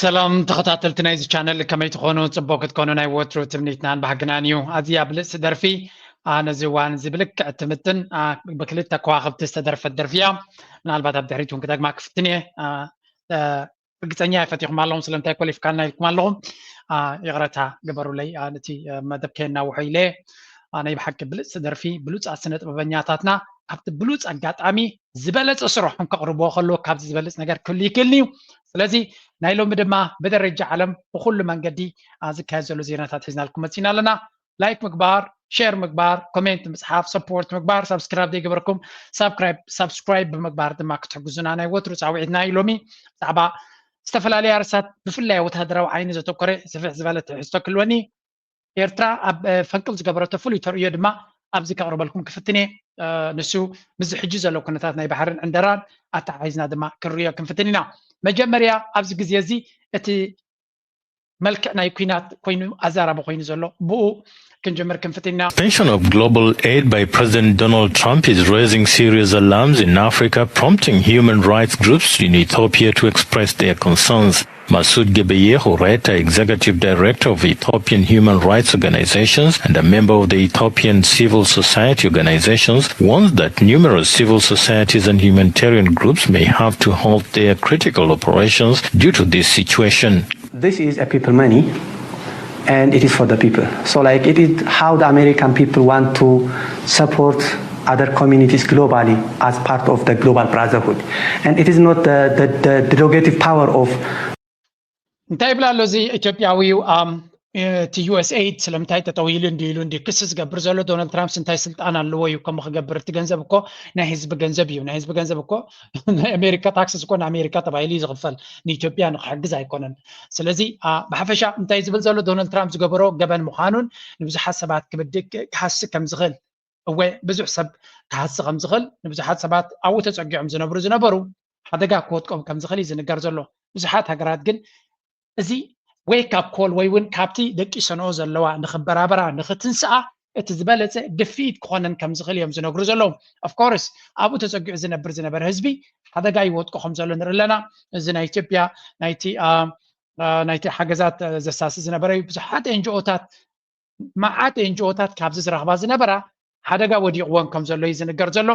ሰላም ተኸታተልቲ ናይዚ ቻነል፣ ከመይ ትኾኑ? ጽቡቕ ክትኮኑ ናይ ወትሩ ትምኒትናን ባህግናን እዩ። ኣዝያ ብልጽቲ ደርፊ፣ አ፣ ነዚ እዋን እዚ ብልክዕ ትምጥን፣ አ፣ ብክልተ ከዋኽብቲ ዝተደርፈት ደርፊ እያ። ምናልባት ኣብ ድሕሪት እውን ክደግማ ክፍትን እየ። አ፣ አ፣ ርግጸኛ እየ ፈቲኹም ኣለኹም፣ ስለምንታይ ኮሊፍካልና ኢልኩም ኣለኹም። አ፣ ይቕረታ ግበሩለይ፣ አ፣ ነቲ፣ አ፣ መደብ ከየናውሖ ኢለ እየ። አ፣ ናይ ብሓቂ ብልጽቲ ደርፊ፣ ብሉጻት ስነ ጥበበኛታትና ኣብቲ ብሉጽ ኣጋጣሚ ዝበለጸ ስርሖም ከቕርብዎ ከለዉ ካብዚ ዝበልጽ ነገር ክህሉ ይክእል እዩ። ስለዚ ናይ ሎሚ ድማ ብደረጃ ዓለም ብኹሉ መንገዲ፣ አ፣ ዝካየድ ዘሎ ዜናታት ሒዝናልኩም መጺና ኣለና። ላይክ ምግባር፣ ሼር ምግባር፣ ኮሜንት ምጽሓፍ፣ ሰፖርት ምግባር፣ ሳብስክራይብ ዘይገበርኩም ሳብስክራይብ፣ ሳብስክራይብ ብምግባር ድማ ክትሕግዙና ናይ ወትሩ ጻውዒትና እዩ። ሎሚ ብዛዕባ ዝተፈላለየ ኣርእስታት ብፍላይ ወተሃደራዊ ዓይኒ ዘተኮረ ስፍሕ ዝበለ ትሕዝቶ ክህልወኒ። ኤርትራ ኣብ፣ እ፣ ፈንቅል ዝገበረቶ ፍሉይ ተርእዮ ድማ ኣብዚ ከቕርበልኩም ክፍትን እየ። እ፣ ንሱ ምስዚ ሕጂ ዘሎ ኩነታት ናይ ባሕርን ዕንደራን ኣተሓሒዝና ድማ ክንርእዮ ክንፍትን ኢና። መጀመርያ ኣብዚ ግዜ እዚ እቲ መልክዕ ናይ ኲናት ኮይኑ ኣዛራቢ ኮይኑ ዘሎ ብኡ ክንጅምር ክንፍትን ኢና። Suspension of global aid by President Donald Trump is raising serious alarms in Africa, prompting human rights groups in Ethiopia to express their concerns. Masoud Gebeyehu Reta, executive director of Ethiopian human rights organizations and a member of the Ethiopian civil society organizations, warns that numerous civil societies and humanitarian groups may have to halt their critical operations due to this situation. This is a people money and it is for the people. So like it is how the American people want to support other communities globally as part of the global brotherhood. And it is not the, the, the derogative power of እንታይ ይብል ኣሎ እዚ ኢትዮጵያዊ እዩ? ኣም፣ እቲ ዩኤስኤይድ ስለምንታይ ተጠውይሉ እንዲ ኢሉ እንዲ ክሲ ዝገብር ዘሎ? ዶናልድ ትራምፕስ እንታይ ስልጣን ኣለዎ እዩ ከምኡ ክገብር? እቲ ገንዘብ እኮ ናይ ህዝቢ ገንዘብ እዩ። ናይ ህዝቢ ገንዘብ እኮ ናይ ኣሜሪካ ታክስስ እኮ ንኣሜሪካ ተባሂሉ እዩ ዝኽፈል፣ ንኢትዮጵያ ንክሕግዝ ኣይኮነን። ስለዚ አ፣ ብሓፈሻ እንታይ ዝብል ዘሎ ዶናልድ ትራምፕ ዝገበሮ ገበን ምዃኑን ንብዙሓት ሰባት ክብድግ ክሃሲ ከም ዝኽእል እወ ብዙሕ ሰብ ክሃሲ ከም ዝኽእል ንብዙሓት ሰባት ኣብኡ ተጸጊዖም ዝነብሩ ዝነበሩ ሓደጋ ክወድቆም ከም ዝኽእል እዩ ዝንገር ዘሎ። ብዙሓት ሃገራት ግን እዚ ዌክ ኣፕ ኮል ወይ እውን ካብቲ ደቂሰንኦ ዘለዋ ንኽበራበራ ንኽትንስኣ እቲ ዝበለጸ ድፍኢት ክኾነን ከም ዝኽእል እዮም ዝነግሩ ዘለዉ። ኦፍኮርስ ኣብኡ ተጸጊዑ ዝነብር ዝነበረ ህዝቢ ሓደጋ ይወድቆ ከም ዘሎ ንርኢ ኣለና። እዚ ናይ ኢትዮጵያ ናይቲ አ፣ አ፣ ናይቲ ሓገዛት አ፣ ዘሳሲ ዝነበረ እዩ። ብዙሓት ኤንጂኦታት መዓት ኤንጂኦታት ካብዚ ዝረኽባ ዝነበራ ሓደጋ ወዲቕወን ከም ዘሎ እዩ ዝንገር ዘሎ።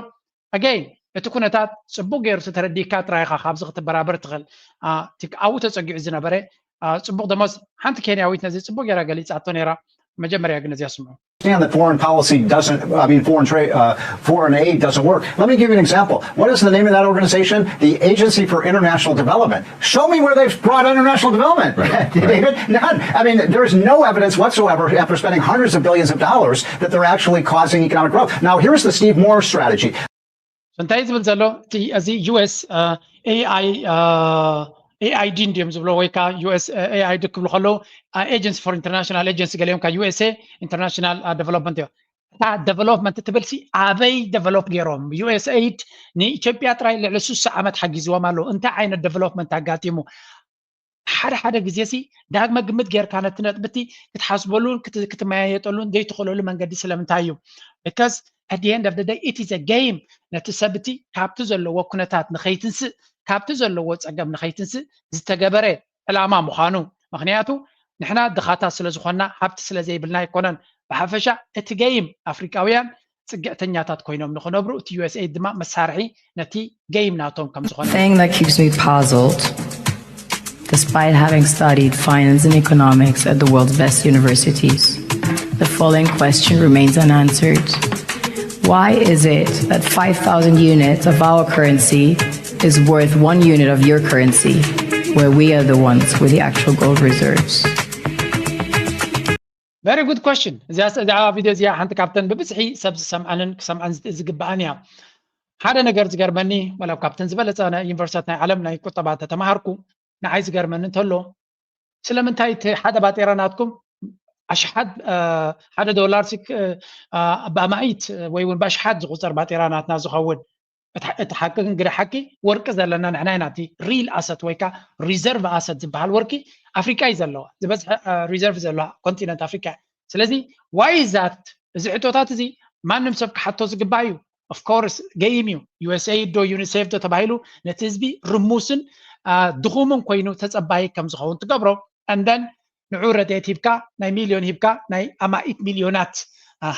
ኣገይን እቲ ኩነታት ጽቡቕ ገይሩ ተረዲእካ ጥራይ ኢኻ ካብዚ ክትበራበር ትኽእል። አ፣ እቲ ኣብኡ ተጸጊዑ ዝነበረ አ፣ ጽቡቕ ደሞዝ ሓንቲ ኬንያዊት ነዚ ጽቡቕ ገይራ ገሊጻቶ ነይራ። መጀመርያ ግን እዚኣ ስምዑ። Understand that foreign policy doesn't, I mean, foreign trade, uh, foreign aid doesn't work. Let me give you an example. What is the name of that organization? The Agency for International Development. Show me where they've brought international development, David. None. I mean, there is no evidence whatsoever after spending hundreds of billions of dollars that they're actually causing economic growth. Now, here's the Steve Moore strategy. እንታይ ዝብል ዘሎ እቲ እዚ ዩኤስ ኤኣይ ኤኣይዲ እንዲዮም ዝብሎ ወይ ከዓ ዩኤስ ኤኣይዲ ክብሉ ከለዉ ኤጀንሲ ፎር ኢንተርናሽናል ኤጀንሲ ገሊኦም ካብ ዩኤስኤ ኢንተርናሽናል ዴቨሎፕመንት እዮም። እታ ዴቨሎፕመንት ትብል ሲ ኣበይ ዴቨሎፕ ገይሮም? ዩኤስኤይድ ንኢትዮጵያ ጥራይ ልዕሊ ሱሳ ዓመት ሓጊዝዎም ኣለዉ። እንታይ ዓይነት ዴቨሎፕመንት ኣጋጢሙ? ሓደ ሓደ ግዜ ሲ ዳግመ ግምት ጌርካ ነቲ ነጥቢ እቲ ክትሓስበሉን ክትመያየጠሉን ዘይትኽእለሉ መንገዲ ስለምንታይ እዩ? Because at the end of the day it is a game። ነቲ ሰብ እቲ ካብቲ ዘለዎ ኩነታት ንኸይትንስእ ካብቲ ዘለዎ ጸገም ንኸይትንስእ ዝተገበረ ዕላማ ምዃኑ። ምኽንያቱ ንሕና ድኻታት ስለ ዝኾንና ሃብቲ ስለ ዘይብልና ኣይኮነን። ብሓፈሻ እቲ ገይም ኣፍሪቃውያን ጽግዕተኛታት ኮይኖም ንኽነብሩ እቲ ዩኤስኤይድ ድማ መሳርሒ ነቲ ገይም ናቶም ከም ዝኾነ። Thing that keeps me puzzled, despite having studied finance and economics at the world's best universities, the following question remains unanswered. Why is it that five thousand units of our currency is worth one unit of your currency, where we are the ones with the actual gold reserves? Very good question። እዚኣ እዛ ቪድዮ እዚኣ ሓንቲ ካብተን ብብዝሒ ሰብ ዝሰምዐንን ክሰምዐን ዝግብኣን እያ። ሓደ ነገር ዝገርመኒ ወላ ካብተን ዝበለጸ ናይ ዩኒቨርሲታት ናይ ዓለም ናይ ቁጠባ ተተማሃርኩ ንዓይ ዝገርመኒ እንተሎ ስለምንታይ እቲ ሓደ ባጤራ ናትኩም ኣሽሓት ሓደ ዶላር ብኣማኢት ወይ እውን ብኣሽሓት ዝቁፀር ባጤራ ናትና ዝኸውን እቲ ሓቂ ግን ግደ ሓቂ ወርቂ ዘለና ንሕና ኢና እቲ ሪል ኣሰት ወይ ከዓ ሪዘርቭ ኣሰት ዝበሃል ወርቂ ኣፍሪቃ እዩ ዘለዋ ዝበዝሐ ሪዘርቭ ዘለዋ ኮንቲነንት ኣፍሪቃ ስለዚ ዋይ ዛት እዚ ሕቶታት እዚ ማንም ሰብ ክሓቶ ዝግባእ እዩ ኦፍኮርስ ገይም እዩ ዩኤስኤይድ ዶ ዩኒሴፍ ዶ ተባሂሉ ነቲ ህዝቢ ርሙስን ድኹምን ኮይኑ ተፀባይ ከም ዝኸውን ትገብሮ። And then ንዑ ረድኤት ሂብካ፣ ናይ ሚልዮን ሂብካ፣ ናይ ኣማኢት ሚልዮናት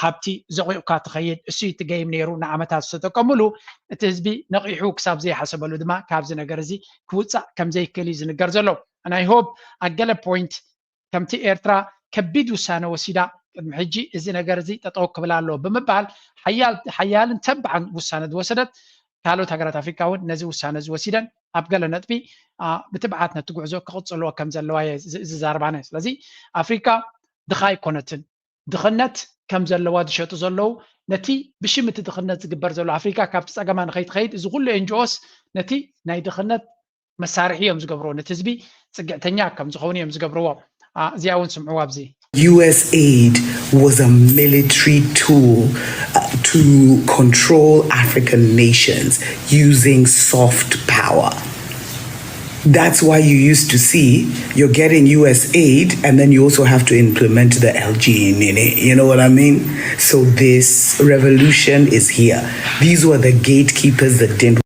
ሃብቲ ዘቑቕካ ትኸይድ። እሱ እቲ ገይም ነይሩ ንዓመታት ዝተጠቀሙሉ። እቲ ህዝቢ ነቒሑ ክሳብ ዘይሓሰበሉ ድማ ካብዚ ነገር እዚ ክውፃእ ከም ዘይክእል እዩ ዝንገር ዘሎ። And I hope ኣብ ገለ ፖይንት ከምቲ ኤርትራ ከቢድ ውሳነ ወሲዳ ቅድሚ ሕጂ እዚ ነገር እዚ ጠጠው ክብል ኣለዎ ብምባል ሓያልን ተባዕን ውሳነ ዝወሰደት፣ ካልኦት ሃገራት ኣፍሪካ እውን ነዚ ውሳነ እዚ ወሲደን ኣብ ገለ ነጥቢ ብትብዓት ነቲ ጉዕዞ ክቕፅልዎ ከም ዘለዋ እየ ዝዛርባነ። ስለዚ ኣፍሪካ ድኻ ኣይኮነትን። ድኽነት ከም ዘለዋ ዝሸጡ ዘለዉ ነቲ ብሽም እቲ ድኽነት ዝግበር ዘሎ ኣፍሪካ ካብቲ ፀገማ ንኸይትኸይድ እዚ ኩሉ ኤንጂኦስ ነቲ ናይ ድኽነት መሳርሒ እዮም ዝገብርዎ። ነቲ ህዝቢ ፅግዕተኛ ከም ዝኸውን እዮም ዝገብርዎ። እዚኣ እውን ስምዕዋ ኣብዚ። U S aid was a military tool uh, to control African nations using soft power. That's why you used to see you're getting U S aid and then you also have to implement the L G in it. You know what I mean? So this revolution is here. These were the gatekeepers that didn't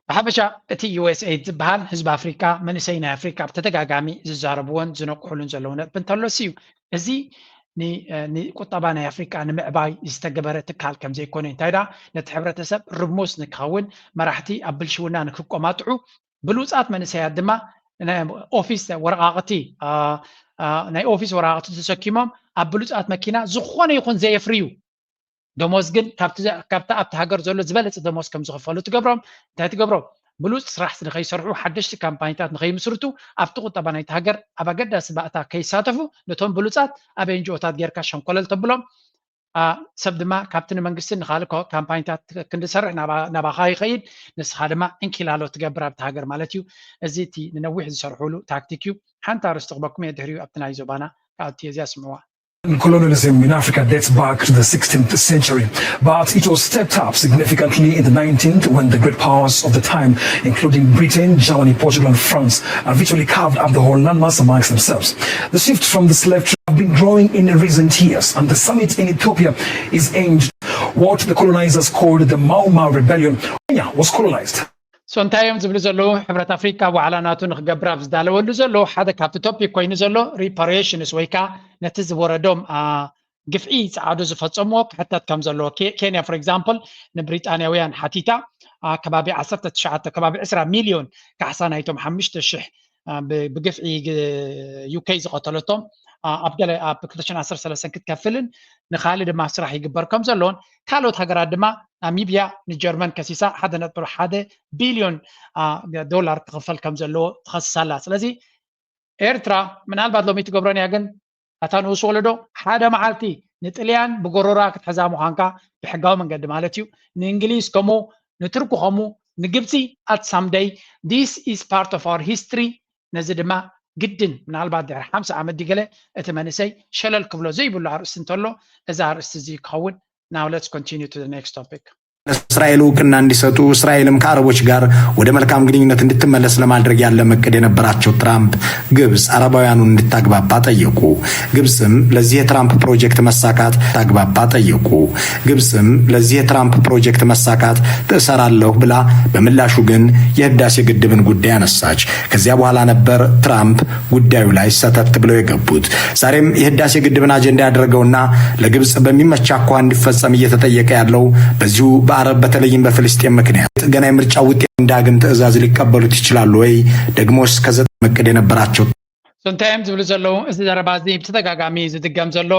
ብሓፈሻ እቲ ዩኤስኤድ ዝበሃል ህዝቢ ኣፍሪካ መንእሰይ ናይ ኣፍሪካ ብተደጋጋሚ ዝዛረብዎን ዝነቅሕሉን ዘለዉ ነጥቢ እንተሎስ እዩ። እዚ ንቁጠባ ናይ ኣፍሪካ ንምዕባይ ዝተገበረ ትካል ከም ዘይኮነ እንታይ ደኣ ነቲ ሕብረተሰብ ርሙስ ንክኸውን መራሕቲ ኣብ ብልሽውና ንክቆማጥዑ ብሉፃት መንእሰያት ድማ ኦፊስ ወረቃቅቲ ናይ ኦፊስ ወረቃቅቲ ተሰኪሞም ኣብ ብሉፃት መኪና ዝኾነ ይኹን ዘየፍርዩ ደሞዝ ግን ካብታ ኣብቲ ሃገር ዘሎ ዝበለፀ ደሞዝ ከም ዝኽፈሉ ትገብሮም። እንታይ ትገብሮም? ብሉፅ ስራሕ ንኸይሰርሑ ሓደሽቲ ካምፓኒታት ንኸይምስርቱ ኣብቲ ቁጠባ ናይቲ ሃገር ኣብ ኣገዳሲ ባእታ ከይሳተፉ ነቶም ብሉፃት ኣብ ኤንጂኦታት ጌርካ ሸንኮለል ተብሎም። ሰብ ድማ ካብቲ ንመንግስትን ንካልእ ካምፓኒታት ክንድሰርሕ ናባኻ ይኸይድ፣ ንስኻ ድማ ዕንኪላሎ ትገብር ኣብቲ ሃገር ማለት እዩ። እዚ እቲ ንነዊሕ ዝሰርሕሉ ታክቲክ እዩ። ሓንቲ ኣርእስቲ ክበኩም እየ ድሕሪኡ ኣብቲ ናይ ዞባና ክኣቱ እየ። እዚኣ ስምዕዋ። Colonialism in Africa dates back to the sixteenth century, but it was stepped up significantly in the nineteenth when the great powers of the time, including Britain, Germany, Portugal, and France, eventually carved up the whole landmass amongst themselves. The shift from the slave trade have been growing in recent years, and the summit in Ethiopia is aimed at what the colonizers called the Mau Mau Rebellion. Kenya was colonized. So እንታይ እዮም ዝብሉ ዘለዉ? ሕብረት ኣፍሪካ ዋዕላ ናቱ ንክገብር ኣብ ዝዳለወሉ ዘሎ ሓደ ካብቲ ቶፒክ ኮይኑ ዘሎ ሪፓሬሽንስ ወይ ከዓ ነቲ ዝወረዶም ግፍዒ ፀዓዱ ዝፈፀምዎ ክሕተት ከም ዘለዎ። ኬንያ for example ንብሪጣንያውያን ሓቲታ ከባቢ ዓሰርተ ትሽዓተ ከባቢ ዕስራ ሚልዮን ካሕሳ ናይቶም ሓሙሽተ ሽሕ ብግፍዒ ዩኬ ዝቐተለቶም ኣብ ገለ ኣብ ክልተ ሽሕን ዓሰርተ ሰለስተን ክትከፍልን ንካልእ ድማ ስራሕ ይግበር ከም ዘለዎን ካልኦት ሃገራት ድማ ናሚብያ ንጀርመን ከሲሳ ሓደ ነጥቢ ሓደ ቢልዮን ዶላር ክኽፈል ከም ዘለዎ ትኸስስ ኣላ። ስለዚ ኤርትራ ምናልባት ሎሚ ትገብሮን እያ፣ ግን ኣታ ንኡስ ወለዶ ሓደ መዓልቲ ንጥልያን ብጎሮራ ክትሕዛ ምዃንካ ብሕጋዊ መንገዲ ማለት እዩ፣ ንእንግሊዝ ከምኡ፣ ንትርኪ ከምኡ፣ ንግብፂ at some day this is part of our history። ነዚ ድማ ግድን ምናልባት ድሕሪ ሓምሳ ዓመት ድዩ ገለ እቲ መንእሰይ ሸለል ክብሎ ዘይብሉ ኣርእስቲ እንተሎ እዚ ኣርእስቲ እዚ ክኸውን። Now let's continue to the next topic. ለእስራኤል እውቅና እንዲሰጡ እስራኤልም ከአረቦች ጋር ወደ መልካም ግንኙነት እንድትመለስ ለማድረግ ያለመ እቅድ የነበራቸው ትራምፕ ግብጽ አረባውያኑን እንድታግባባ ጠየቁ። ግብጽም ለዚህ የትራምፕ ፕሮጀክት መሳካት ታግባባ ጠየቁ። ግብጽም ለዚህ የትራምፕ ፕሮጀክት መሳካት እሰራለሁ ብላ በምላሹ ግን የህዳሴ ግድብን ጉዳይ አነሳች። ከዚያ በኋላ ነበር ትራምፕ ጉዳዩ ላይ ሰተት ብለው የገቡት። ዛሬም የህዳሴ ግድብን አጀንዳ ያደረገውና ለግብጽ በሚመች አኳኋን እንዲፈጸም እየተጠየቀ ያለው በዚሁ በአረብ በተለይም በፍልስጤም ምክንያት ገና የምርጫ ውጤት ዳግም ትዕዛዝ ሊቀበሉት ይችላሉ ወይ? ደግሞስ ከዘጠኝ እቅድ የነበራቸው እንታይ እዮም ዝብሉ ዘለዉ? እዚ ዘረባ እዚ ብተደጋጋሚ ዝድገም ዘሎ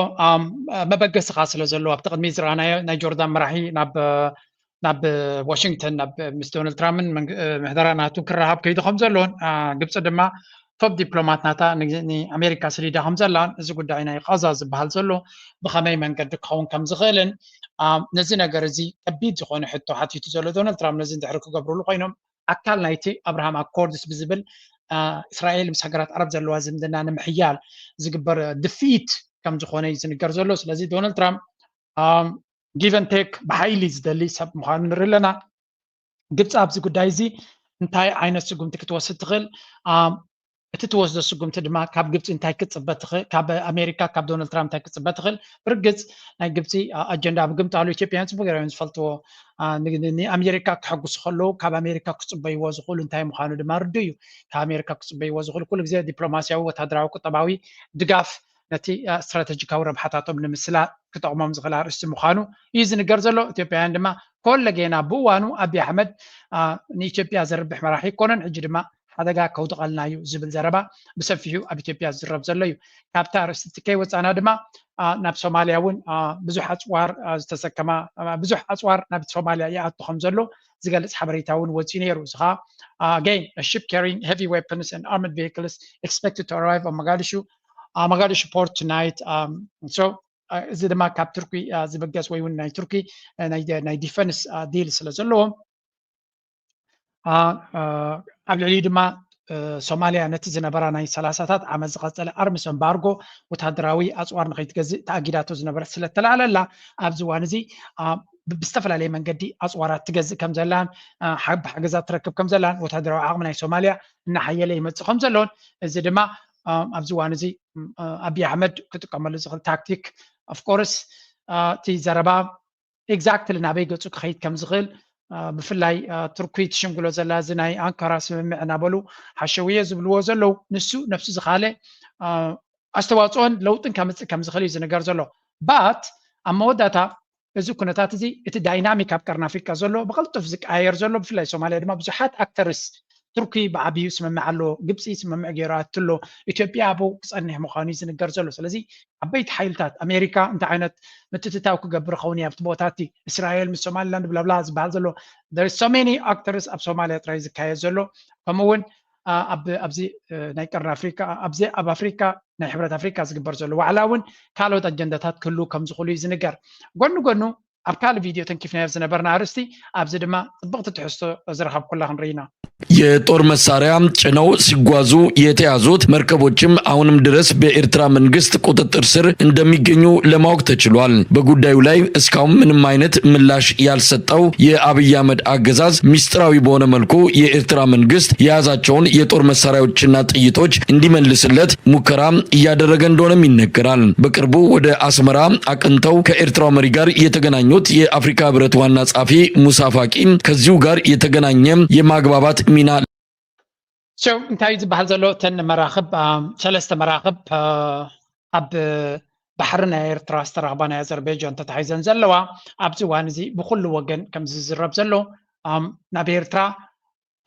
መበገስኻ ስለ ዘለዎ ኣብቲ ቅድሚ ዝረኣናዮ ናይ ጆርዳን መራሒ ናብ ናብ ዋሽንግተን ናብ ምስ ዶናልድ ትራምፕን ምሕደራ ናቱ ክረሃብ ከይዱ ከም ዘሎን ግብፂ ድማ ቶፕ ዲፕሎማት ናታ ንኣሜሪካ ስሊዳ ከም ዘላን እዚ ጉዳይ ናይ ቃዛ ዝበሃል ዘሎ ብኸመይ መንገዲ ክኸውን ከም ዝኽእልን ነዚ ነገር እዚ ከቢድ ዝኾነ ሕቶ ሓቲቱ ዘሎ ዶናልድ ትራምፕ ነዚ እንድሕሪ ክገብርሉ ኮይኖም ኣካል ናይቲ ኣብርሃም ኣኮርድስ ብዝብል እስራኤል ምስ ሃገራት ዓረብ ዘለዋ ዝምድና ንምሕያል ዝግበር ድፍኢት ከም ዝኾነ እዩ ዝንገር ዘሎ። ስለዚ ዶናልድ ትራምፕ give and take ብሓይሊ ዝደሊ ሰብ ምዃኑ ንርኢ ኣለና። ግብፂ ኣብዚ ጉዳይ እዚ እንታይ ዓይነት ስጉምቲ ክትወስድ ትኽእል? እቲ ትወስዶ ስጉምቲ ድማ ካብ ግብፂ እንታይ ክትፅበ ትኽእል፣ ካብ ኣሜሪካ፣ ካብ ዶናልድ ትራምፕ እንታይ ክትፅበ ትኽእል። ብርግፅ ናይ ግብፂ ኣጀንዳ ኣብ ግምጣሉ ኢትዮጵያውያን ፅቡቅ ገይሮም ዝፈልጥዎ። ንኣሜሪካ ክሕጉሱ ከለዉ ካብ ኣሜሪካ ክፅበይዎ ዝኽእሉ እንታይ ምዃኑ ድማ ርዱ እዩ። ካብ ኣሜሪካ ክፅበይዎ ዝኽእሉ ኩሉ ግዜ ዲፕሎማሲያዊ፣ ወታደራዊ፣ ቁጠባዊ ድጋፍ ነቲ ስትራተጂካዊ ረብሓታቶም ንምስላ ክጠቕሞም ዝኽእል ኣርእስቲ ምዃኑ እዩ ዝንገር ዘሎ። ኢትዮጵያውያን ድማ ኮለጌና ብእዋኑ ኣብይ ኣሕመድ ንኢትዮጵያ ዘርብሕ መራሒ ኣይኮነን፣ ሕጂ ድማ ሓደጋ ከውድቐልና እዩ ዝብል ዘረባ ብሰፊሑ ኣብ ኢትዮጵያ ዝዝረብ ዘሎ እዩ። ካብቲ ኣርእስቲ ከይወፃና ድማ ናብ ሶማልያ እውን ብዙሕ ኣፅዋር ዝተሰከማ፣ ብዙሕ ኣፅዋር ናብ ሶማልያ ይኣቱ ከም ዘሎ ዝገልፅ ሓበሬታ እውን ወፂኡ ነይሩ። እዚ ከዓ again, a ship carrying heavy weapons and armored vehicles expected to arrive on Mogadishu, uh, Mogadishu port tonight. So እዚ ድማ ካብ ቱርኪ ዝብገስ ወይ እውን ናይ ቱርኪ ናይ ዲፈንስ ዲል ስለ ዘለዎም ኣብ ልዕሊኡ ድማ ሶማልያ ነቲ ዝነበራ ናይ ሰላሳታት ዓመት ዝቐጸለ ኣርምስ እምባርጎ ወታደራዊ ኣፅዋር ንኸይትገዝእ ተኣጊዳቶ ዝነበረት ስለተላዕለላ ኣብዚ እዋን እዚ ብዝተፈላለየ መንገዲ ኣፅዋራት ትገዝእ ከም ዘላን ብሓገዛት ትረክብ ከም ዘላን ወታደራዊ ዓቕሚ ናይ ሶማልያ እናሓየለ ይመፅእ ከም ዘሎን እዚ ድማ ኣብዚ እዋን እዚ ኣብይ ኣሕመድ ክጥቀመሉ ዝኽእል ታክቲክ of course እቲ ዘረባ exactly ናበይ ገፁ ክኸይድ ከም ዝኽእል ብፍላይ ቱርኪ ትሽምግሎ ዘላ እዚ ናይ ኣንካራ ስምምዕ እናበሉ ሓሸውየ ዝብልዎ ዘለዉ ንሱ ነፍሱ ዝኻለ ኣስተዋፅኦን ለውጥን ከምፅእ ከም ዝኽእል እዩ ዝንገር ዘሎ። But ኣብ መወዳእታ እዚ ኩነታት እዚ እቲ ዳይናሚክ ኣብ ቀርኒ ኣፍሪካ ዘሎ ብቐልጡፍ ዝቀያየር ዘሎ ብፍላይ ሶማልያ ድማ ብዙሓት ኣክተርስ ቱርኪ ብዓብዩ ስምምዕ ኣሎ፣ ግብፂ ስምምዕ ገይሩ ኣትሎ፣ ኢትዮጵያ ኣብኡ ክፀንሕ ምዃኑ እዩ ዝንገር ዘሎ። ስለዚ ዓበይቲ ሓይልታት ኣሜሪካ እንታይ ዓይነት ምትትታው ክገብር ኸውን ኣብቲ ቦታ እቲ እስራኤል ምስ ሶማሊላንድ ብላብላ ዝበሃል ዘሎ so many actors ኣብ ሶማልያ ጥራይ ዝካየድ ዘሎ ከምኡ እውን ኣብዚ ናይ ቀርኒ ኣፍሪካ ኣብዚ ኣብ ኣፍሪካ ናይ ሕብረት ኣፍሪካ ዝግበር ዘሎ ዋዕላ እውን ካልኦት ኣጀንዳታት ክህልው ከም ዝኽእሉ እዩ ዝንገር። ጎኒ ጎኑ ኣብ ካልእ ቪድዮ ተንኪፍናዮ ዝነበርና ኣርእስቲ ኣብዚ ድማ ፅብቕቲ ትሕዝቶ ዝረኸብኩላ ክንርኢ ኢና። የጦር መሳሪያ ጭነው ሲጓዙ የተያዙት መርከቦችም አሁንም ድረስ በኤርትራ መንግስት ቁጥጥር ስር እንደሚገኙ ለማወቅ ተችሏል። በጉዳዩ ላይ እስካሁን ምንም አይነት ምላሽ ያልሰጠው የአብይ አህመድ አገዛዝ ሚስጥራዊ በሆነ መልኩ የኤርትራ መንግስት የያዛቸውን የጦር መሳሪያዎችና ጥይቶች እንዲመልስለት ሙከራ እያደረገ እንደሆነም ይነገራል። በቅርቡ ወደ አስመራ አቅንተው ከኤርትራው መሪ ጋር የተገናኙት የአፍሪካ ህብረት ዋና ጸሐፊ ሙሳ ፋቂ ከዚሁ ጋር የተገናኘ የማግባባት ሚና So እንታይ ዝበሃል ዘሎ እተን መራኽብ ሰለስተ መራኽብ ኣብ ባሕሪ ናይ ኤርትራ ዝተራኽባ ናይ ኣዘርቤጃን ተታሒዘን ዘለዋ ኣብዚ እዋን እዚ ብኩሉ ወገን ከም ዝዝረብ ዘሎ ናብ ኤርትራ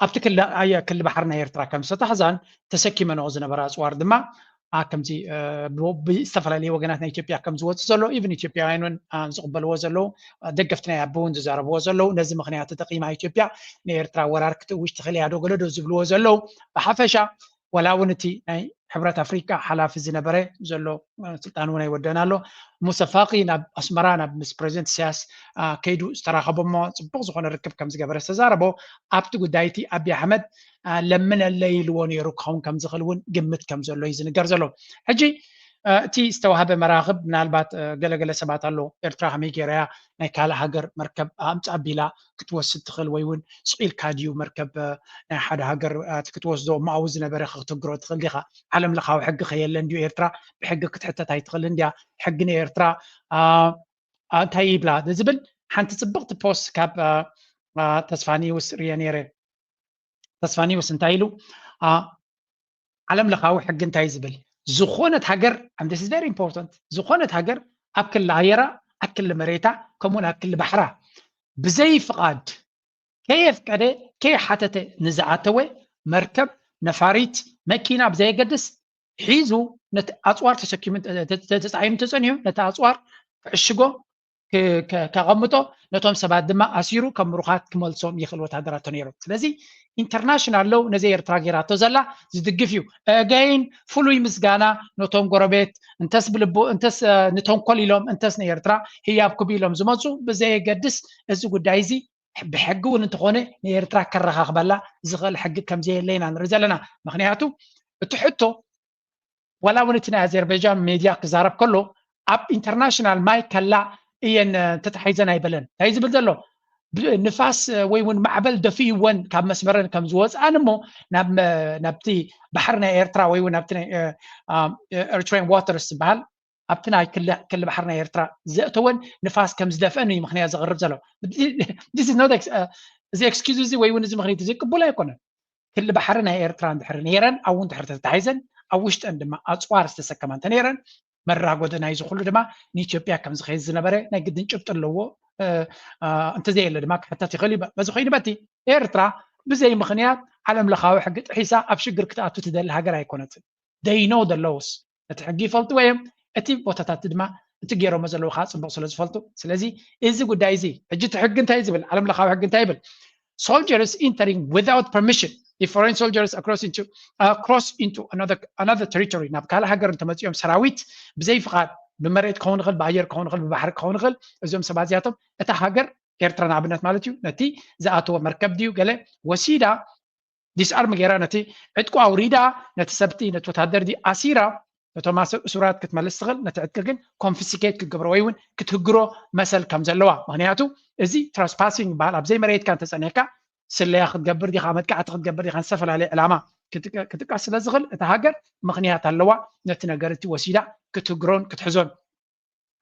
ኣብቲ ክሊ ኣየ ክሊ ባሕሪ ናይ ኤርትራ ከም ዝተታሕዛን ተሰኪመንኦ ዝነበራ ኣፅዋር ድማ ከምዚ ብዝተፈላለየ ወገናት ናይ ኢትዮጵያ ከም ዝወፅእ ዘሎ ኢቭን ኢትዮጵያውያን እውን ዝቕበልዎ ዘለዉ ደገፍቲ ናይ ኣቢ እውን ዝዛረብዎ ዘለዉ ነዚ ምክንያት ተጠቂማ ኢትዮጵያ ንኤርትራ ወራር ክትእውጅ ትኽእል እያ ዶ ገለዶ ዝብልዎ ዘለዉ ብሓፈሻ ወላ እውን እቲ ናይ ሕብረት ኣፍሪካ ሓላፊ ዝነበረ ዘሎ ስልጣን እውን ኣይወደን ኣሎ ሙሰ ፋቂ ናብ ኣስመራ ናብ ምስ ፕሬዚደንት ኢሳያስ ከይዱ ዝተራኸቦ እሞ ፅቡቅ ዝኾነ ርክብ ከም ዝገበረ ዝተዛረቦ ኣብቲ ጉዳይ እቲ ኣቢ ኣሕመድ ለምነለይ ኢልዎ ነይሩ ክኸውን ከም ዝኽእል እውን ግምት ከም ዘሎ እዩ ዝንገር ዘሎ ሕጂ እቲ ዝተዋህበ መራኽብ ምናልባት ገለገለ ሰባት ኣሎ ኤርትራ ከመይ ገይረያ ናይ ካልእ ሃገር መርከብ ኣምፃ ቢላ ክትወስድ ትኽእል ወይ እውን ስቕ ኢልካ ድዩ መርከብ ናይ ሓደ ሃገር ክትወስዶ እሞ ኣብኡ ዝነበረ ክትግሮ ትኽእል ዲኻ ዓለም ለኻዊ ሕጊ ከየለን ድዩ ኤርትራ ብሕጊ ክትሕተት ኣይትኽእልን ድያ ሕጊ ናይ ኤርትራ እንታይ ይብላ ዝብል ሓንቲ ፅብቕቲ ፖስት ካብ ተስፋኒውስ ርየ ነይረ ተስፋኒውስ እንታይ ኢሉ ዓለም ለኻዊ ሕጊ እንታይ ዝብል ዝኾነት ሃገር and this is very important ዝኾነት ሃገር ኣብ ክሊ ኣየራ ኣብ ክሊ መሬታ ከምኡውን ኣብ ክሊ ባሕራ ብዘይ ፍቓድ ከየፍቀደ ከየሓተተ ንዝኣተወ መርከብ ነፋሪት መኪና ብዘየገድስ ሒዙ ነቲ ኣፅዋር ተሰኪሙ ተፃዒኑ ተፀኒሑ ነቲ ኣፅዋር ክዕሽጎ ከቐምጦ ነቶም ሰባት ድማ ኣሲሩ ከም ምሩኻት ክመልሶም ይኽእል ወታደራት ተነይሮም ስለዚ ኢንተርናሽናል ለው ነዚ ኤርትራ ገይራቶ ዘላ ዝድግፍ እዩ again ፍሉይ ምስጋና ነቶም ጎረቤት እንተስ ብልቡ እንተስ ንተንኮል ኢሎም እንተስ ንኤርትራ ህያብ ክቡ ኢሎም ዝመፁ ብዘየገድስ እዚ ጉዳይ እዚ ብሕጊ እውን እንተኾነ ንኤርትራ ከረኻኽበላ ዝኽእል ሕጊ ከምዘየለ ኢና ንርኢ ዘለና ምክንያቱ እቲ ሕቶ ዋላ እውን እቲ ናይ ኣዘርባይጃን ሜድያ ክዛረብ ከሎ ኣብ ኢንተርናሽናል ማይ ከላ እየን ተታሒዘን ኣይበለን እንታይ ዝብል ዘሎ ንፋስ ወይ እውን ማዕበል ደፍእወን ካብ መስመረን ከም ዝወፅኣን እሞ ናብቲ ባሕሪ ናይ ኤርትራ ወይ እውን ናብቲ ናይ ኤርትራን ዋተርስ ዝበሃል ኣብቲ ናይ ክሊ ባሕሪ ናይ ኤርትራ ዘእተወን ንፋስ ከም ዝደፍአን እዩ ምክንያት ዘቕርብ ዘሎ። እዚ ኤክስኪዝ እዚ ወይ እውን እዚ ምክንያት እዚ ቅቡል ኣይኮነን። ክሊ ባሕሪ ናይ ኤርትራ እንድሕር ነይረን ኣብኡ እንድሕር ተታሒዘን ኣብ ውሽጠን ድማ ኣፅዋር ዝተሰከማ እንተነይረን መራጎዲ ናይዚ ኩሉ ድማ ንኢትዮጵያ ከም ዝኸይድ ዝነበረ ናይ ግድን ጭብጢ ኣለዎ። እንተዘየለ ድማ ክሕተት ይኽእል እዩ። በዚ ኮይኑ በቲ ኤርትራ ብዘይ ምኽንያት ዓለም ለኻዊ ሕጊ ጥሒሳ ኣብ ሽግር ክትኣቱ ትደሊ ሃገር ኣይኮነትን። They know the laws። እቲ ሕጊ ይፈልጥዎ እዮም። እቲ ቦታታት ድማ እቲ ገይሮሞ ዘለዉ ከዓ ፅቡቅ ስለ ዝፈልጡ። ስለዚ እዚ ጉዳይ እዚ ሕጂ እቲ ሕጊ እንታይ ዝብል፣ ዓለም ለኻዊ ሕጊ እንታይ ይብል? Soldiers entering without permission, if foreign soldiers across into uh, cross into another another territory, ናብ ካልእ ሃገር እንተመፂኦም ሰራዊት ብዘይ ፍቓድ ብመሬት ክኸውን ይኽእል፣ ብኣየር ክኸውን ይኽእል፣ ብባሕሪ ክኸውን ይኽእል፣ እዚኦም ሰባት እዚኣቶም እታ ሃገር ኤርትራ ንኣብነት ማለት እዩ ነቲ ዝኣተወ መርከብ ድዩ ገለ ወሲዳ ዲስኣርም ገይራ ነቲ ዕጥቁ ኣውሪዳ ነቲ ሰብቲ ነቲ ወታደር ድዩ ኣሲራ ነቶም እሱራት ክትመልስ ትኽእል፣ ነቲ ዕጥቂ ግን ኮንፊስኬት ክትገብሮ ወይ እውን ክትህግሮ መሰል ከም ዘለዋ። ምክንያቱ እዚ ትራስፓሲንግ ይበሃል። ኣብዘይ መሬትካ እንተፀኒሕካ ስለያ ክትገብር ዲኻ፣ መጥቃዕቲ ክትገብር ዲኻ፣ ዝተፈላለየ ዕላማ ክጥቀስ ስለ ዝኽእል እታ ሃገር ምኽንያት ኣለዋ ነቲ ነገር እቲ ወሲዳ ክትህግሮን ክትሕዞን።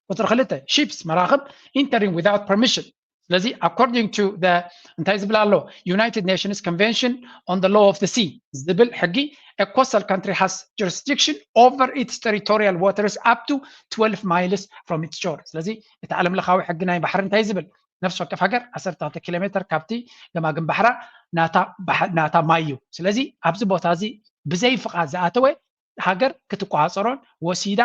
ቁፅሪ ክልተ፣ ሺፕስ መራኽብ entering without permission። ስለዚ according to the እንታይ ዝብል ኣሎ? United Nations Convention on the Law of the Sea ዝብል ሕጊ a coastal country has jurisdiction over its territorial waters up to twelve miles from its shore። ስለዚ እቲ ዓለም ለኻዊ ሕጊ ናይ ባሕሪ እንታይ ዝብል? ነፍሲ ወከፍ ሃገር ዓሰርተ ክልተ ኪሎ ሜትር ካብቲ ገማግም ባሕራ ናታ ማይ እዩ። ስለዚ ኣብዚ ቦታ እዚ ብዘይ ፍቓድ ዝኣተወ ሃገር ክትቆፃፀሮን ወሲዳ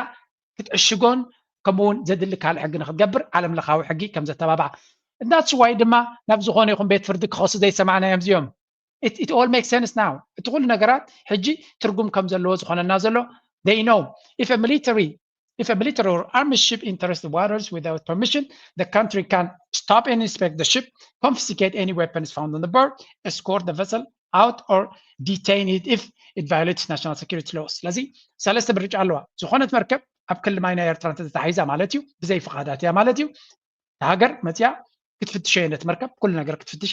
ክትዕሽጎን ከምኡ እውን ዘድሊ ካልእ ሕጊ ንክትገብር ዓለም ለኻዊ ሕጊ ከም ዘተባብዓ። That's why ድማ ናብ ዝኾነ ይኹን ቤት ፍርዲ ክኸሱ ዘይሰማዕናዮም እዚኦም። It all makes sense now። እቲ ኩሉ ነገራት ሕጂ ትርጉም ከም ዘለዎ ዝኾነና ዘሎ they know if a military if a military or armed ship enters the waters without permission, the country can stop and inspect the ship, confiscate any weapons found on the board, escort the vessel out or detain it if it violates national security laws። ስለዚ ሰለስተ ምርጫ ኣለዋ። ዝኾነት መርከብ ኣብ ክሊ ማይ ናይ ኤርትራ እንተተታሒዛ ማለት እዩ፣ ብዘይ ፍቓዳት እያ ማለት እዩ። ሃገር መፅያ ክትፍትሸ ነቲ መርከብ ኩሉ ነገር ክትፍትሻ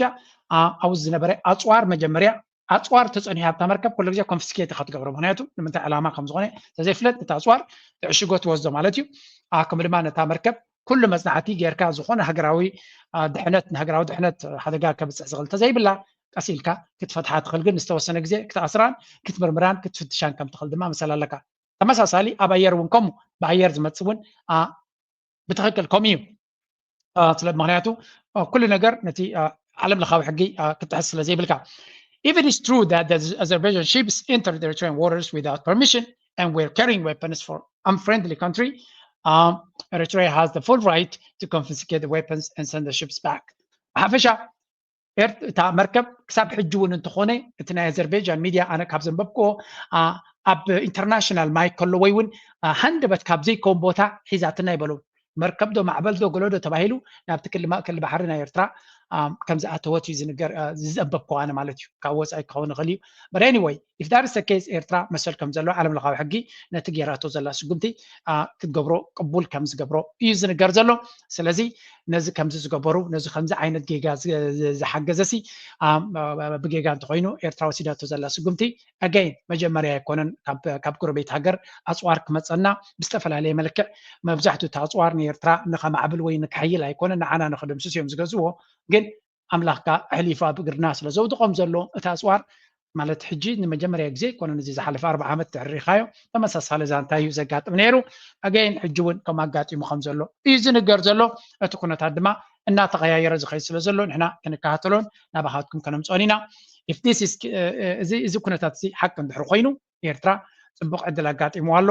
ኣብኡ ዝነበረ ኣፅዋር መጀመርያ ኣፅዋር ተፀኒሃ ኣብታ መርከብ ኩሉ ግዜ ኮንፊስኬት ኢኻ ትገብሮ። ምክንያቱ ንምንታይ ዕላማ ከም ዝኾነ ተዘይፍለጥ እቲ ኣፅዋር ተዕሽጎ ትወስዶ ማለት እዩ። ከም ድማ ነታ መርከብ ኩሉ መፅናዕቲ ጌርካ ዝኾነ ሃገራዊ ድሕነት ንሃገራዊ ድሕነት ሓደጋ ከብፅሕ ዝኽእል ተዘይብላ ቀስ ኢልካ ክትፈትሓ ትኽእል። ግን ዝተወሰነ ግዜ ክትኣስራን ክትምርምራን ክትፍትሻን ከም ትኽእል ድማ መሰል ኣለካ። ተመሳሳሊ ኣብ ኣየር እውን ከምኡ ብኣየር ዝመፅእ እውን ብትኽክል ከምኡ እዩ። ስለ ምክንያቱ ኩሉ ነገር ነቲ ዓለም ለኻዊ ሕጊ ክትጥሕስ ስለ ዘይብልካ። If it is true that the Azerbaijan ships entered the Eritrean waters without permission and were carrying weapons for unfriendly country, um, Eritrea has the full right to confiscate the weapons and send the ships back. ብሓፈሻ እታ መርከብ ክሳብ ሕጂ እውን እንተኾነ እቲ ናይ ኣዘርቤጃን ሚድያ ኣነ ካብ ዘንበብክዎ ኣብ ኢንተርናሽናል ማይ ከሎ ወይ እውን ሃንደበት ካብ ዘይከውን ቦታ ሒዛትና ይበሉ። መርከብ ዶ ማዕበል ዶ ገሎ ዶ ተባሂሉ ናብቲ ክሊ ባሕሪ ናይ ኤርትራ ከም ዝኣተወት እዩ ዝንገር፣ ዝዘንበብክዎ ኣነ ማለት እዩ። ካብ ወፃኢ ክኸውን ይኽእል እዩ። But anyway, if that is the case ኤርትራ መሰል ከም ዘለዋ ዓለም ለኻዊ ሕጊ ነቲ ጌራቶ ዘላ ስጉምቲ ክትገብሮ ቅቡል ከም ዝገብሮ እዩ ዝንገር ዘሎ። ስለዚ ነዚ ከምዚ ዝገበሩ ነዚ ከምዚ ዓይነት ጌጋ ዝሓገዘ ሲ ብጌጋ እንተኮይኑ ኤርትራ ወሲዳቶ ዘላ ስጉምቲ ኣገይን መጀመርያ ኣይኮነን። ካብ ጎረቤት ሃገር ኣፅዋር ክመፀና ብዝተፈላለየ መልክዕ መብዛሕትኡ እቲ ኣፅዋር ንኤርትራ ንከማዕብል ወይ ንክሕይል ኣይኮነን፣ ንዓና ንክድምስስ እዮም ዝገዝዎ። ግን ኣምላኽካ ኣሕሊፉ ኣብ እግርና ስለ ዘውድቖም ዘሎ እቲ ኣፅዋር ማለት ሕጂ ንመጀመርያ ግዜ ኣይኮነን። እዚ ዝሓለፈ ኣርባዓ ዓመት ትዕሪኻዮ ተመሳሳሊ ዛንታ እዩ ዘጋጥም ነይሩ። ኣገይን ሕጂ እውን ከም ኣጋጢሙ ከም ዘሎ እዩ ዝንገር ዘሎ። እቲ ኩነታት ድማ እናተቐያየረ ዝኸይድ ስለ ዘሎ ንሕና ክንከታተሎን ናባኻትኩም ከነምፅኦን ኢና። እዚ ኩነታት እዚ ሓቂ እንድሕር ኮይኑ ኤርትራ ፅቡቕ ዕድል ኣጋጢምዋ ኣሎ።